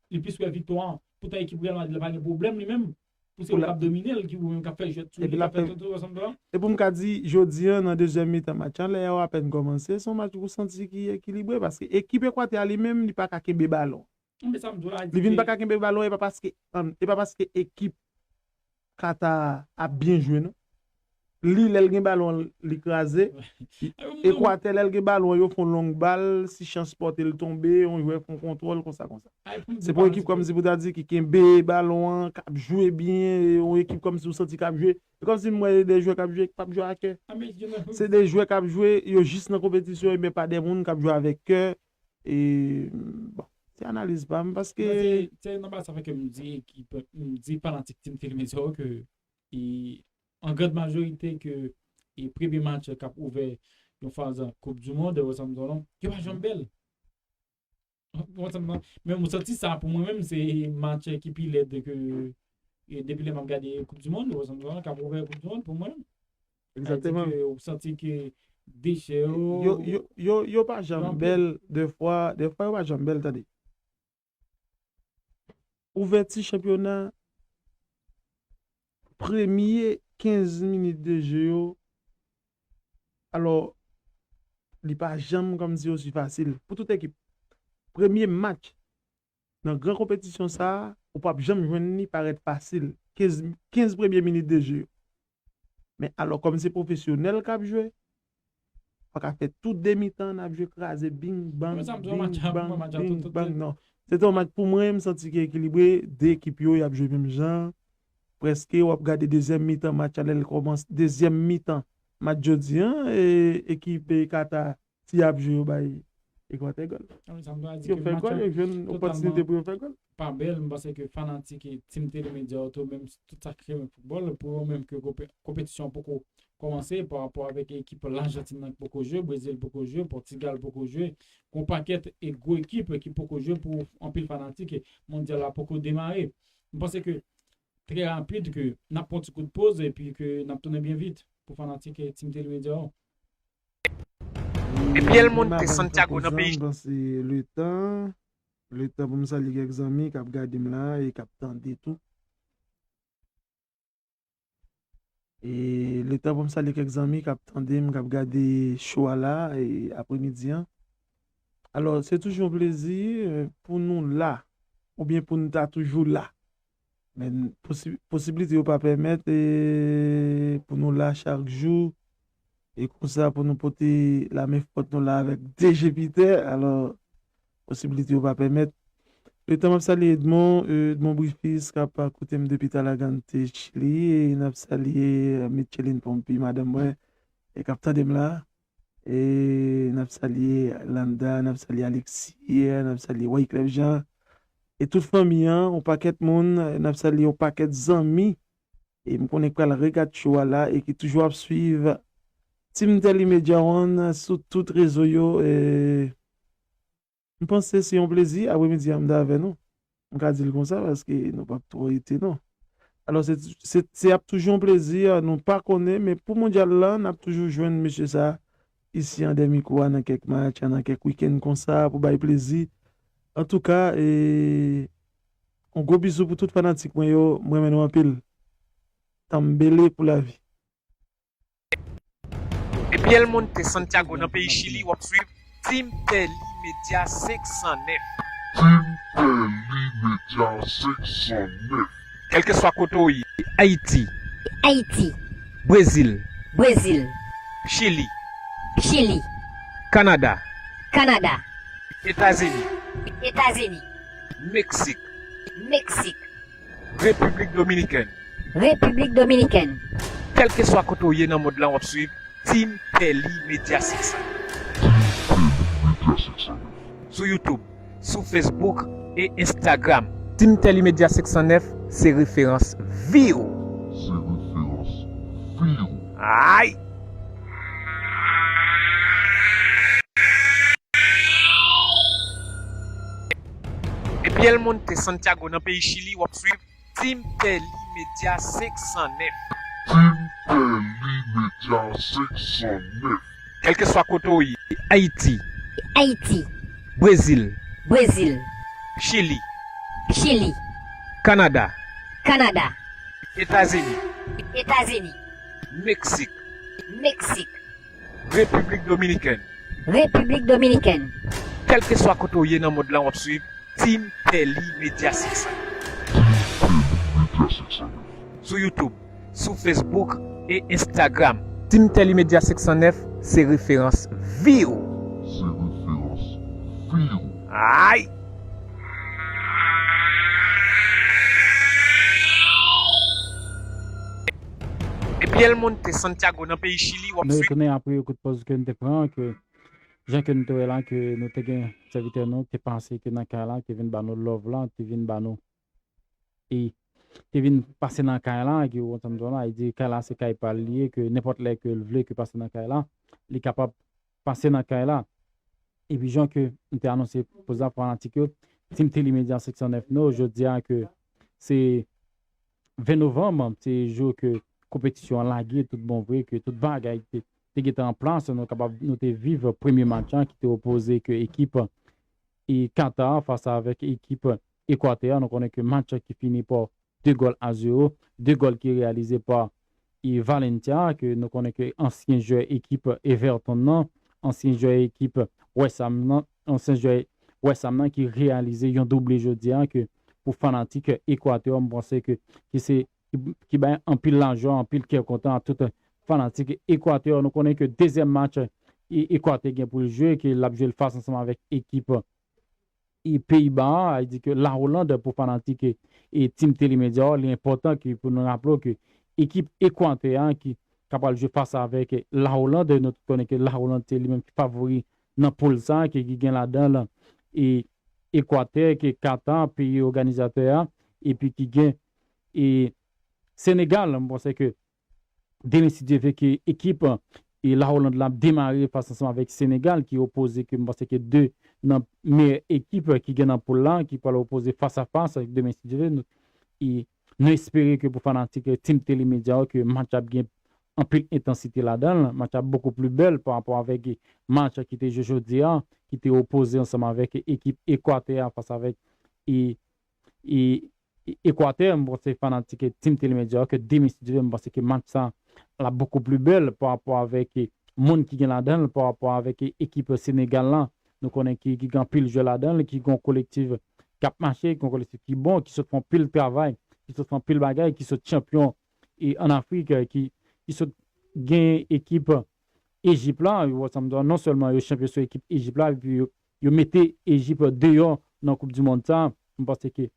li plis wè viktwa an. Poutan ekip Real Madrid la pa gen pwoblèm li menm. Pou se yo k ap domine l, ki ou menm k ap fè jwèt sou li, k ap fè tout ansanm la. E pou m ka di, jodi a, nan dezyèm mitan match lan, lè yo apèn kòmanse, se yon match ou santi ki ekilibre, paske ekip Ekwatè a li menm, li pa ka kenbe balon. Anben sa m di w la, Li vin pa ka kenbe balon, e pa paske, e pa paske ekip Kata ap byen jwe, non. Li, lè l gen balon, li kraze. Ekwatè, lè l gen balon, yo fè yon long bal, si chans pòte l tonbe, yon jwè fè yon kontwòl, konsa, konsa. Se pa yon ekip kòmsi pou ta di ki kenbe balon an, k ap jwe byen, yon ekip kòmsi ou santi k ap jwe. Se kòmsi m wè de jwè k ap jwe, k ap jwe a kè. Se de jwè k ap jwe, yo jis nan konpetisyon, men pa de moun k ap jwe avèk kè. E, bon, se analiz pa m, paske Mwen, se, se nan baz sa fè ke m di ekip, m di fanatik Team Tele Media yo ke e, an grand majorite ke e, premye match k ap ouvè yon faz Koup di Mond, wè sa m di w lan, yo pa janm bèl. Wè sa m di w lan. Men m santi sa pou mwen menm, se match ki pi lèd ke e, depi lè m ap gade Koup di Mond, wè sa m di w lan, k ap ouvè Koup di Mond pou mwen. Sa vle di Egzakteman. Ke ou santi ke dechè yo, Yo, yo, yo, yo pa janm Yo anpil. Bèl, defwa, defwa yo pa janm bèl, tande. Ouvèti chanpyona, premye kenz minit de je yo, alò, li pa janm kòmsi osi fasil pou tout ekip. Premye match nan gran konpetisyon sa a, ou p ap janm jwenn li parèt fasil. Kenz, kenz premye minit de je yo. Men alò, kòm se pwofesyonèl k ap jwe, pa ka fè tout de mitan n ap jwe kraze bing bang, Mwen, sa m di w, bing match ap- bang, mwen, match ap bing tout- tout- bang, tout- non. Se te yon match pou mwen, m santi ki ekilibre, de ekip yo, y ap jwe menm jan. Prèske, w ap gade dezyèm mitan match la, lè l kòmanse, dezyèm mitan match jodi an, e, ekip e, Kata, si y ap jwe, yo bay Ekwatè gòl. Sa m di w, sa m di w, Yo fè gòl, yo jwenn opòtinite pou yo fè gòl. Pa bèl, m panse ke fanatik e Team Tele Media yo tou, menm tout sa ki renmen foutbòl, pou yo menm ke konpe- konpetisyon poko kòmanse pa rapò avèk ekip Lajantin nan ki poko jwe, Brezil poko jwe, Pòtigal poko jwe, gon pakèt e gwo ekip ki poko jwe pou anpil fanatik e mondyal la poko demare. M panse ke trè rapid ke n ap pran ti kout poz epi ke n ap tounen byen vit pou fanatik e Team Tele Media yo. Epi el monte Santiago nan peyi. Panse letan, letan pou m salye kèk zanmi k ap gade m la e k ap tande tou. E letan pou m salye kèk zanmi k ap tande m, k ap gade show a la, e apremidi an. Alò, se toujou yon plezi, e, pou nou la, oubyen pou nou ta toujou la. Men posi-, posiblite yo pa pèmèt, e, pou nou la chak jou. E konsa pou nou pote lamen fòt nou la avèk D J Peter. Alò, posiblite yo pa pèmèt. Letan m ap salye Edmond, e, Edmond Brifius k ap koute m depi Talagante, Chili. E n ap salye, e, Micheline Pompey, madanm mwen, e k ap tande m la. E n ap salye Landa, n ap salye Alexis, n ap salye Wyclef Jean. e tout fanmi an, yon pakèt moun, n ap salye yon pakèt zanmi, e m konnen k pral regad show a la, e ki toujou ap swiv Team Telly Media One sou tout rezo yo, e m panse se yon plezi, apremidi a m t avè nou. M ka di l konsa, paske nou p ap twò rete, non. Alò, se, se, se ap toujou yon plezi, nou pa konnen, men pou mondyal la, n ap toujou jwenn mesye sa a, isi an dèyè mikwo a, nan kèk match, nan kèk wikenn konsa, pou bay plezi. Antouka, e, yon gwo bizou pou tout fanatik mwen yo, m renmen nou anpil. Tanbele pou lavi. Depi El Monte, Santiago, nan peyi Chili, w ap swiv Team Telly Media senk san nèf. Team Telly Media senk san nèf. Kèlkeswa kote w ye, Ayiti, Ayiti, Brezil, Brezil, Chili, Chili, Kanada, Kanada, Etazini, Etazini, Meksik, Meksik, Repiblik Dominikèn, Repiblik Dominikèn. Kèlkeswa kote w ye nan mond lan, w ap swiv Team Telly Media senk san nèf. Team Telly Media senk san nèf. Sou YouTube, sou Facebook e Instagram. Team Telly Media senk san nèf se referans vi w. Se referans vi w. Ay! Depi El Monte, Santiago, nan peyi Chili, w ap swiv Team Telly Media senk san nèf. Team Telly Media senk san nèf. Kèlkeswa kote w ye, Ayiti, Ayiti, Brezil, Brezil, Chili, Chili, Kanada, Kanada, Etazini, Etazini, Meksik, Meksik, Repiblik Dominikèn, Repiblik Dominikèn. Kèlkeswa kote w ye nan mond lan, w ap swiv Team Telly Media senk san nèf. Team Telly Media senk san nèf. Sou YouTube, sou Facebook e Instagram. Team Telly Media senk san nèf se referans vi w. Se referans vi w. Ay! Depi El Monte, Santiago, nan peyi Chili, w ap Nou swiv. Retounen apre yon kout pòz ke n te pran, ke jan ke nou te wè la, ke nou te gen sèvitè nou ki te pase, ki nan kay la, ki te vin ba nou love la, ki te vin ba nou, e te vin pase nan kay la, ki ou konprann sa m di w la, e di kay la se kay pa l li ye, ke nenpòt lè ke l vle ke pase nan kay la, li kapab pase nan kay la. Epi jan ke m te anonse pou fanatik yo, Team Telly Media senk san nèf nou, jodi a ke se ven novanm, se jou ke konpetisyon an lage tout bon vre, ke tout bagay te, te gentan an plas, nou kapab, nou te viv premye match la ki te opoze ke ekip e Qatar fas avèk ekip Ekwatè a. Nou konnen ke match ki fini pa de gòl a zewo, de gòl ki reyalize pa e Valencia, ke nou konnen ke ansyen jwè ekip Everton nan, ansyen jwè ekip West Ham nan, ansyen jwè West Ham nan ki reyalize yon double jodi a, ke pou fanatik Ekwatè, m panse ke, ke se, ki, ki bay anpil lajwa, anpil kè kontan a tout fanatik Ekwatè. Nou konnen ke dezyèm match e Ekwatè gen pou l jwe, ke l ap jwe l fas ansanm avèk ekip e Peyiba a, e di ke La Oland pou fanatik e, e Team Telly Media, li enpòtan ke pou nou raple ke ekip Ekwatè a ki kapab jwe fas avèk La Oland, nou tout konnen ke La Oland se li menm ki favori nan poul sa, ke ki gen ladan l e Ekwatè, ke Qatar, peyi òganizatè a, epi ki gen e Senegal. M panse ke demen, si Dye vle, ke ekip e La Oland la ap demare fas ansanm avèk Senegal, ki opoze, ke m panse ke de nan meyè ekip ki gen nan poul la, ki pral opoze fas a fas demen, si Dye vle. Nou, e nou espere ke pou fanatik Team Telly Media yo, ke match ap gen anpil entansite ladan l, match ap beaucoup plus bèl pa rapò avèk match ki te jwe jodi a, ki te opoze ansanm avèk ekip Ekwatè a fas avèk e, e, e Ekwatè. M panse fanatik Team Telly Media yo, ke demen, si Dye vle, m panse ke match sa l ap beaucoup plus bèl pa rapò avèk moun ki gen ladan l, pa rapò avèk ekip Senegal la. Nou konnen ki, ki gen anpil jwè ladan l, ki gen yon kolektif k ap mache, ki gen yon kolektif ki bon, ki sot fè anpil travay, ki sot fè anpil bagay, ki sot chanpyon e ann Afrik, e ki, ki sot gen ekip Ejip la, yo, sa m di w, non sèlman yo chanpyon sou ekip Ejip la, epi yo, yo mete Ejip deyò nan Koup di Mond sa. M panse ke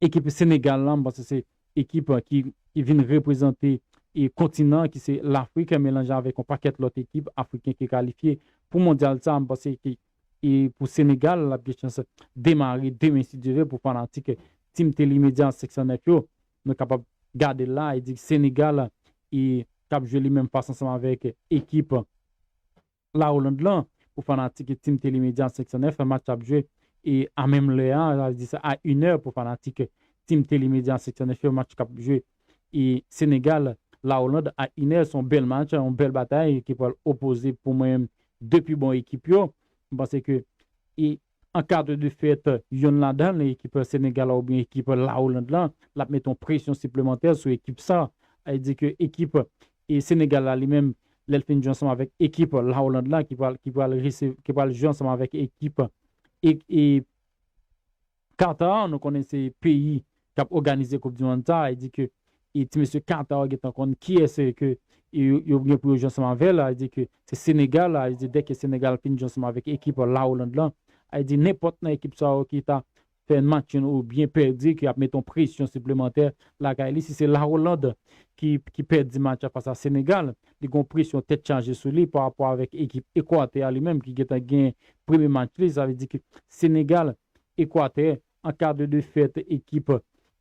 ekip Senegal la, m panse se ekip ki, ki vin reprezante e kontinan ki se Lafrik, melanje avèk yon pakèt lòt ekip afriken ki kalifye pou mondyal sa. M panse ke e pou Senegal, l ap gen chans demare demen si Dye vle pou fanatik Team Tele Media senk san nèf yo. Nou kapab gade l la, e di Senegal e k ap jwe li menm fas ansanm avèk ekip Lawoland lan pou fanatik Team Tele Media senk san nèf, match ap jwe e a menm lè a, sa vle di sa a inè pou fanatik Team Tele Media senk san nèf yo, match k ap jwe e Senegal, Lawoland a inè, se yon bèl match, yon bèl batay ki pral opoze pou mwen menm de pi bon ekip yo. M panse ke e an ka de fèt, yonn ladan l, ekip Senegal la oubyen ekip Lawoland lan, l ap mete yon presyon siplemantè sou ekip sa. Sa vle di ke ekip e Senegal la li menm, lè l fin jwe ansanm avèk ekip Lawoland la ki pral, ki pral, ki pral jwe ansanm avèk ekip e, e Qatar, nou konnen se peyi k ap òganize Koup di Mond sa, e di ke e ti mesye Qatar yo gentan konn kiyès ke yo, yo gen pou yo jwe ansanm avè l, e di ke se Senegal, e di dèke Senegal fin jwe ansanm avèk ekip Lawoland lan, e di nenpòt nan ekip sa yo ki ta fè match nul oubyen pèdi, ke y ap mete yon presyon siplemantè lakay li. Si se Lawoland ki, ki pèdi match la fas a Senegal, li gen yon presyon tèt chaje sou li pa rapò avèk ekip Ekwatè a li menm ki gentan gen premye match li. Sa vle di ke Senegal, Ekwatè, an ka de defèt ekip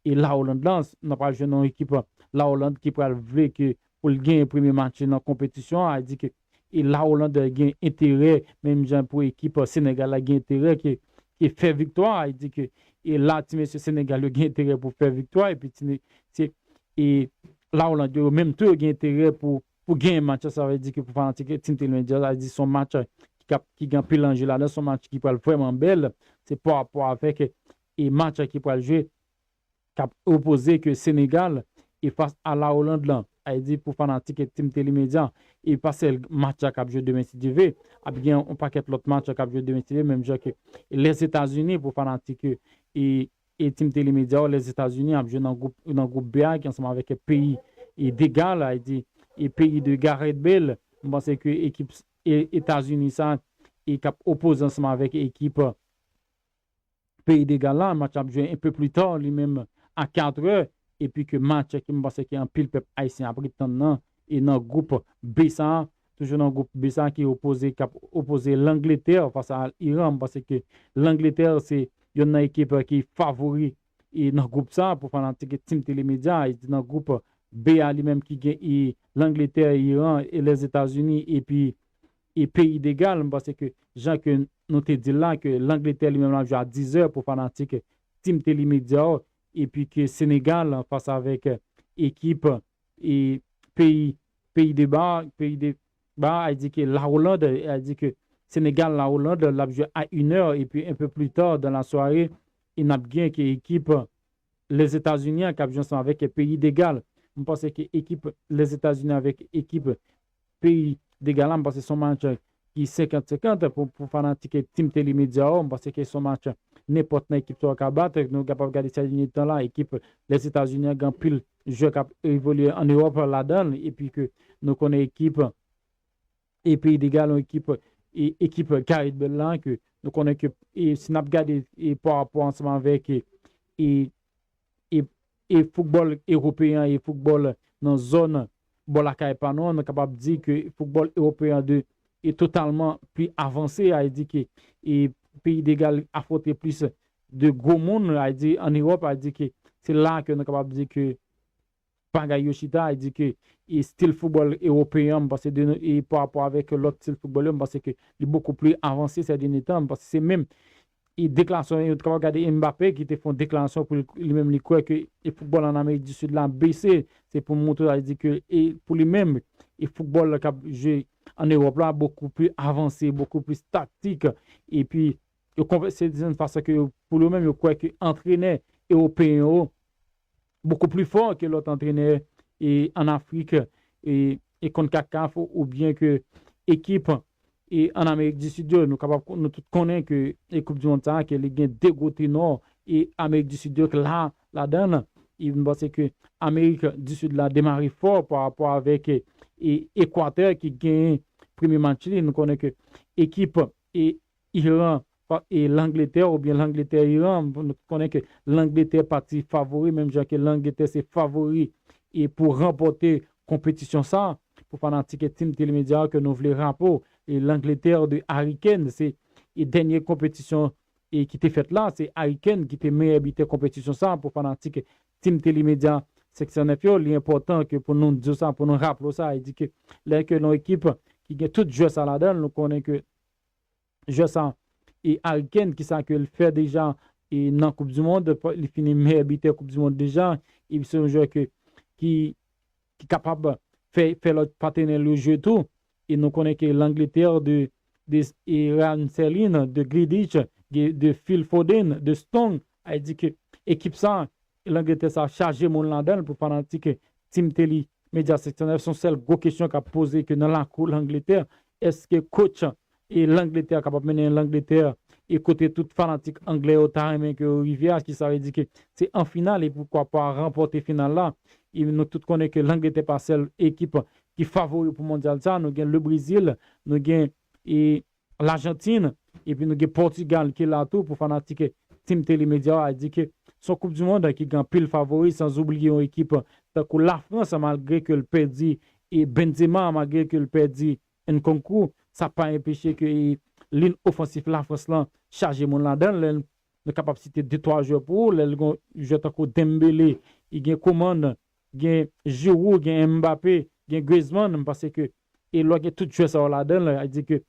e Lawoland lan, n ap pral jwenn yon ekip Lawoland ki pral vle ke pou l genyen premye match li nan konpetisyon an, a di ke e Lawoland gen enterè, menm jan pou ekip Senegal la gen enterè ke, ke fè viktwa, a di ke e la ti mesye Senegal yo gen enterè pou fè viktwa, epi ti, se, e Lawoland yo menm tou yo gen enterè pou, pou genyen match la, sa vle di ke pou fanatik Team Tele Media, sa vle di se yon match ki, k ap, ki gen anpil anje ladan, se yon match ki pral vrèman bèl, se pa rapò avèk e match ki pral jwe, k ap opoze ke Senegal e fas a Lawoland lan. A di pou fanatik Team Tele Media, e pa sèl match la k ap jwe demen si Dye vle, ap gen yon pakèt lòt match k ap jwe demen si Dye vle, menm jan ke Lèzetazini pou fanatik e, e Team Tele Media, Lèzetazini ap jwe nan gwoup, nan gwoup B a ki ansanm avèk peyi e degal, a di e peyi de Gareth Bale. M panse ke ekip e, Etazini sa e k ap opoze ansanm avèk ekip peyi degal la, match ap jwe un peu plus tard li menm a katrè, epi ke match ki m panse ke anpil pèp ayisyen ap ret tann nan, e nan gwoup B sa, toujou nan gwoup B sa ki opoze, k ap opoze Langletè fas a Iran. M panse ke Langletè se yonn nan ekip ki favori e nan gwoup sa pou fanatik Team Tele Media, e nan gwoup B a li menm ki gen e Langletè, Iran e Lèzetazini, epi e peyi degal. M panse ke jan ke nou te di l la, ke Langletè li menm l ap jwe a diz è pou fanatik Team Tele Media yo, epi ke Senegal fas avèk ekip e peyi, peyi de ba, peyi de ba, a di ke Lawoland, a di ke Senegal, Lawoland, l ap jwe a inè, epi un peu plus tard dans la soirée, e n ap gen ke ekip Lèzetazini an k ap jwe ansanm avèk peyi degal. M panse ke ekip Lèzetazini avèk ekip peyi degal la, m panse se yon match ki senkant senkant pou, pou fanatik Team Tele Media yo. M panse ke se yon match nenpòt nan ekip sa yo ka bat. Nou kapab gade sèdènye tan la, ekip Lèzetazini an gen anpil jwè k ap evolye ann Ewòp ladan l, epi ke nou konnen ekip e peyi degal, yon ekip, e, ekip Gareth Bale la, ke nou konnen ke e, si n ap gade e, pa rapò ansanm avèk e, e, e, e foutbòl ewopeyen an e foutbòl nan zòn bò lakay pa nou an, nou kapab di ke foutbòl ewopeyen an de e totalman pli avanse, a di ke e peyi degal afwonte plis de gwo moun, a di ann Ewòp, a di ke se la ke nou kapab di ke bagay yo chita, e di ke e stil foutbòl ewopeyen an, m panse de, e pa rapò avèk lòt stil foutbòl yo, m panse ke li bokou pli avanse sè dènye tan, m panse se menm e deklarasyon, yo t kapab gade Mbappé ki te fè yon deklarasyon pou li, li menm li kwè ke e foutbòl ann Amerik di Sid la bese, se pou montre, a di ke e pou li menm, e foutbòl k ap jwe ann Ewòp la bokou pli avanse, bokou pli taktik, epi yo konpè-, se yon fason ke yo, pou yo menm, yo kwè ke antrenè ewopeyen yo bokou pli fò ke lòt antrenè e ann Afrik e, e CONCACAF oubyen ke ekip e ann Amerik di Sid yo. Nou kapab, nou tout konnen ke e Koup di Mond sa a, ke li gen de gwo tenò e Amerik di Sid yo k la ladan l. E m panse ke Amerik di Sid la demare fò pa rapò avèk e, e Ekwatè ki genyen premye match li. Nou konnen ke ekip e Iran pa-, e Langletè oubyen Langletè Iran, nou konnen ke Langletè pati favori, menm jan ke Langletè se favori e pou ranpòte konpetisyon sa. Pou fanatik Team Tele Media ke nou vle raple, e Langletè de Harry Kane, se e dènye konpetisyon e ki te fèt la, se Harry Kane ki te meyè bitè konpetisyon sa pou fanatik Team Telemedia seksyon nèf yo. Li enpòtan ke pou nou di w sa, pou nou raple w sa, e di ke lè ke yon ekip ki gen tout jwè sa ladan l, nou konnen ke jwè sa e Harry Kane, ki sa ke l fè deja e nan Koup di Mond, li fini meyè bitè Koup di Mond deja, e se yon jwè ke, ki, ki kapab fè, fè lòt patnè l yo jwe tou. E nou konnen ke Langletè de, de e Raheem Sterling, de Grealish, de, de Phil Foden, de Stones, a di ke ekip sa, Langletè sa chaje moun ladan l pou fanatik Team Tele Media seksyon nèf. Se yon sèl gwo kesyon k ap poze ke nan lakou Langletè, èske coach e Langletè kapab mennen Langletè e kote tout fanatik anglè yo ta renmen ke yo rive a, ki sa vle di ke se an final e poukwa pa ranpòte final la. E nou tout konnen ke Langletè pa sèl ekip ki favori pou mondyal sa. Nou gen le Brezil, nou gen e Lajantin, epi nou gen Pòtigal ki la tou pou fanatik Team Tele Media a. Di ke se yon Koup di Mond ki gen anpil favori, san oubliye yon ekip tankou Lafrans, malgre ke l pèdi e Benzema, malgre ke l pèdi Nkunku, sa pa enpeche ke e liy ofansif Lafrans lan chaje moun ladan l. Lè nou kapab site de twa jwè pou ou, lè l gen jwè tankou Dembélé, e gen Coman, gen Giroud, gen Mbappé, gen Griezmann, m panse ke e lè w gen tout jwè sa yo ladan l, a di ke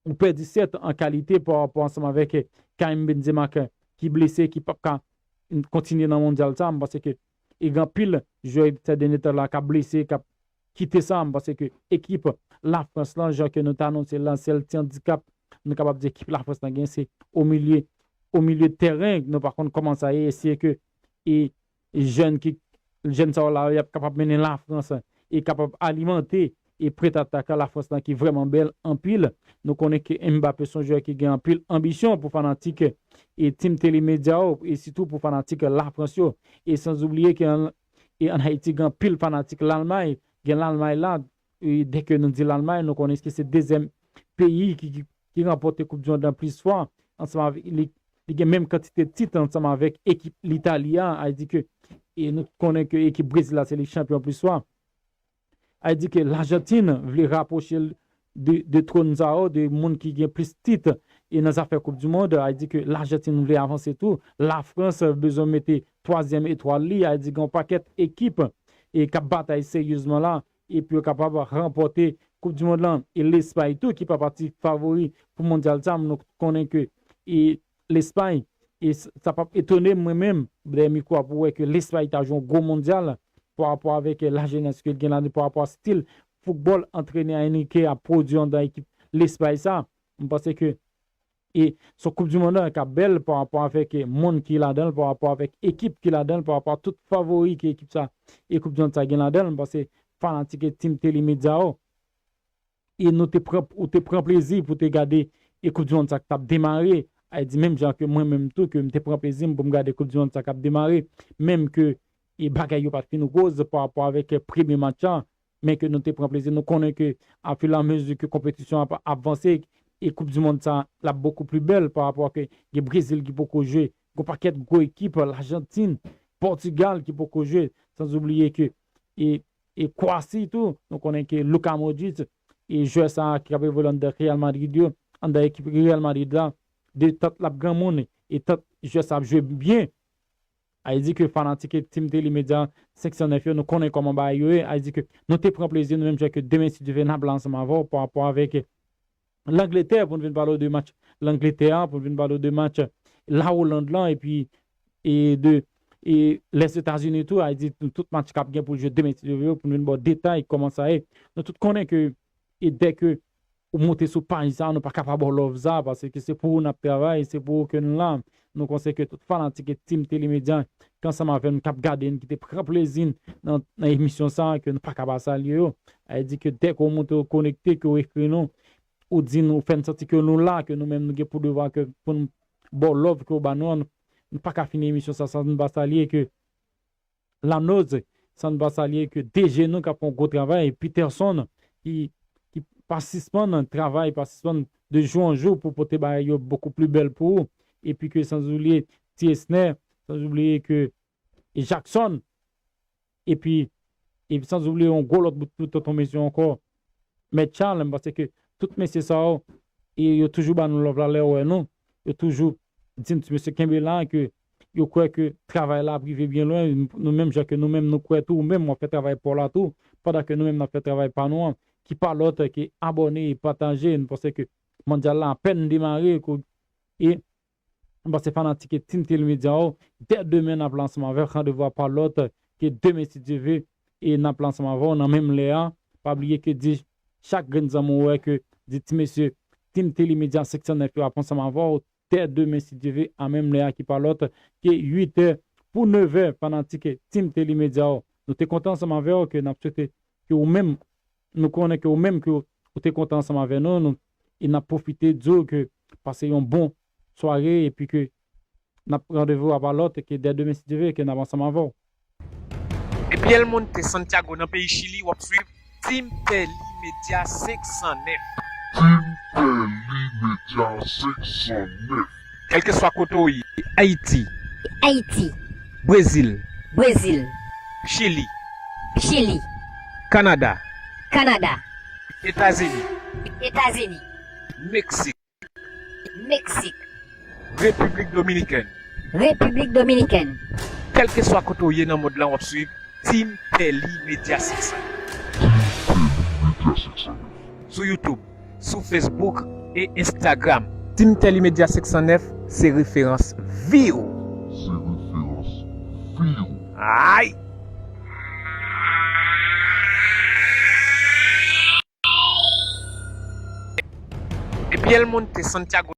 ou pèdi sèt an kalite pa rapò ansanm avèk Karim Benzema ki, ki blese, ki p ap ka kontinye nan mondyal sa. M panse ke e gen anpil jwè sè dènye tan la k ap blese, k ap kite sa. M panse ke ekip Lafrans lan, jan ke nou t anonse l lan, sèl ti andikap nou kapab di ekip Lafrans lan gen, se o milye, o milye tèren. Nou pa konn kòman sa ye, eseye ke e jèn ki, jèn sa yo la, y ap kapab mennen Lafrans e kapab alimante e pretatak Lafrans lan ki vrèman bèl anpil. Nou konnen ke Mbappé se yon jwè ki gen anpil anbisyon pou fanatik e Team Tele Media yo, e sitou pou fanatik Lafrans yo. E san oubliye ke an, e an Ayiti gen anpil fanatik Lalmay, gen Lalmay la, e dèke nou di Lalmay, nou konnen ke se dezyèm peyi ki, ki, ki ranpòte Koup di Mond lan plis fwa, ansanm avèk li, li gen menm kantite tit ansanm avèk ekip Litali a, a di ke, e nou konnen ke ekip Brezil la se li chanpyon plis fwa. A di ke Lajantin vle rapwoche l de, de twòn sa yo, de moun ki gen plis tit e nan zafè Koup di Mond, a di ke Lajantin vle avanse tou. Lafrans bezwen mete twazyèm etwal li, a di gen yon pakèt ekip e k ap batay seryezman la, epi yo kapab ranpòte Koup di Mond lan. E Lespay tou, ki pa pati favori pou mondyal sa, nou konnen ke e Lespay, e s-, sa p ap etone m, mwen menm, dèyè mikwo a, pou wè ke Lespay ta jwe yon gwo mondyal pa rapò avèk, e, lajenès ke l gen la, pa rapò a stil foutbòl antrenè Enrique ap pwodui anndan ekip Lespay sa. M panse ke e se yon Koup di Mond lan k ap bèl pa rapò avèk, e, moun ki ladan l, pa rapò avèk ekip ki ladan l, pa rapò a tout favori ke ekip sa e Koup di Mond sa gen ladan l. M panse fanatik e Team Tele Media yo, e nou te pran, ou te pran plezi pou te gade e Koup di Mond sa k t ap demare. A di menm jan ke mwen menm tou, ke m te pran plezi m pou m gade Koup di Mond sa k ap demare, menm ke e bagay yo pa t fin woz pa rapò avèk, e, premye match la, men ke nou te pran plezi. Nou konnen ke afilamezi ke konpetisyon ap, ap vanse, e Koup di Mond sa l ap bokou pli bèl pa rapò ke gen Brezil ki poko jwe, gen pakèt gwo ekip, Lajantin, Pòtigal ki poko jwe, san oubliye ke e, e Kwasi tou, nou konnen ke Luka Modric, e jwè sa ki ap evolye anndan Real Madrid yo, anndan ekip Real Madrid la, de tant l ap granmoun, e tant jwè sa ap jwe byen. A di ke fanatik Team Tele Media senk san nèf yo, nou konnen kòman bagay yo ye. A di ke nou te pran plezi, nou menm jan ke demen, si Dye vle, n ap la ansanm avè w pa rapò avèk Langletè, pou n vin pale w de match Langletè a, pou n vin pale w de match Lawoland lan, epi e de e Lèzetazini tou, a di tout match k ap gen pou jwe demen, si Dye vle, pou n vin ba w detay kòman sa ye. Nou tout konnen ke e dèke ou monte sou paj sa, nou pa ka pa ba w love sa, paske se pou ou n ap travay, se pou ou ke nou la. Nou konsèy ke tout fanatik e Team Tele Media, ki ansanm avè n, k ap gade n, ki te pran plezi n nan, nan emisyon sa, ke nou pa ka pa salye yo. A di ke dèke ou monte, ou konekte, ke ou ekri nou, ou di nou, ou fè n santi ke nou la, ke nou menm nou gen pou devwa ke pou n ba w love ke ou ba nou an, nou pa ka fini emisyon sa san nou pa salye ke Lanoz, san n pa salye ke D J nou k ap fè yon gwo travay, Peterson, ki, ki pa sispann travay, pa sispann de jou an jou pou pote bagay yo bokou pli bèl pou ou. Epi ke san oubliye Ti Esner, san oubliye ke e Jackson, epi, epi san oubliye yon gwo lòt bout pou tonton mesye ankò, Mèt Charles, m panse ke tout mesye sa yo, e yo toujou ba nou love la lè yo wè nou. Yo toujou di n ti mesye kenbe la, ke yo kwè ke travay la ap rive byen lwen. Nou menm jan ke nou menm nou kwè tou, ou menm w ap fè travay pa w la tou, pandan ke nou menm n ap fè travay pa nou an, ki pa lòt ke abòne e pataje. Nou panse ke mondyal la apèn demare, ko-, e m panse fanatik Team Telly Media yo, dè demen n ap la ansanm avè w. Randevou a pa lòt ke demen si Dye ve, e n ap la ansanm avè w nan menm lè a. Pa bliye ke di chak grenn zanmi w wè ke di ti mesye Team Telly Media senk san nèf yo ap ansanm avè w dè demen si Dye ve, a menm lè a ki pa lòt ke uit è pou nèf è, fanatik Team Telly Media yo. Nou te kontan ansanm avè w, ke n ap swete ke ou menm, nou konnen ke ou menm ke ou te kontan ansanm avè nou, nou, e n ap pwofite di w ke pase yon bon sware, epi ke n ap randevou a pa lòt ke dè demen si Dye ve, ke n ap ansanm avè w. Depi El Monte, Santiago, nan peyi Chili, w ap swiv Team Telly Media senk san nèf. Team Telly Media senk san nèf. Kèlkeswa kote w ye, Ayiti, Ayiti, Brezil, Brezil, Chili, Chili, Kanada, Kanada, Etazini, Etazini, Meksik, Meksik, Repiblik Dominikèn, Repiblik Dominikèn. Kèlkeswa kote w ye nan mond lan, w ap swiv Team Telly Media senk san nèf. Team Telly Media senk san nèf. Sou YouTube, sou Facebook e Instagram. Team Telly Media senk san nèf se referans vi w. Se referans vi w. Ay! Depi El Monte, Santiago,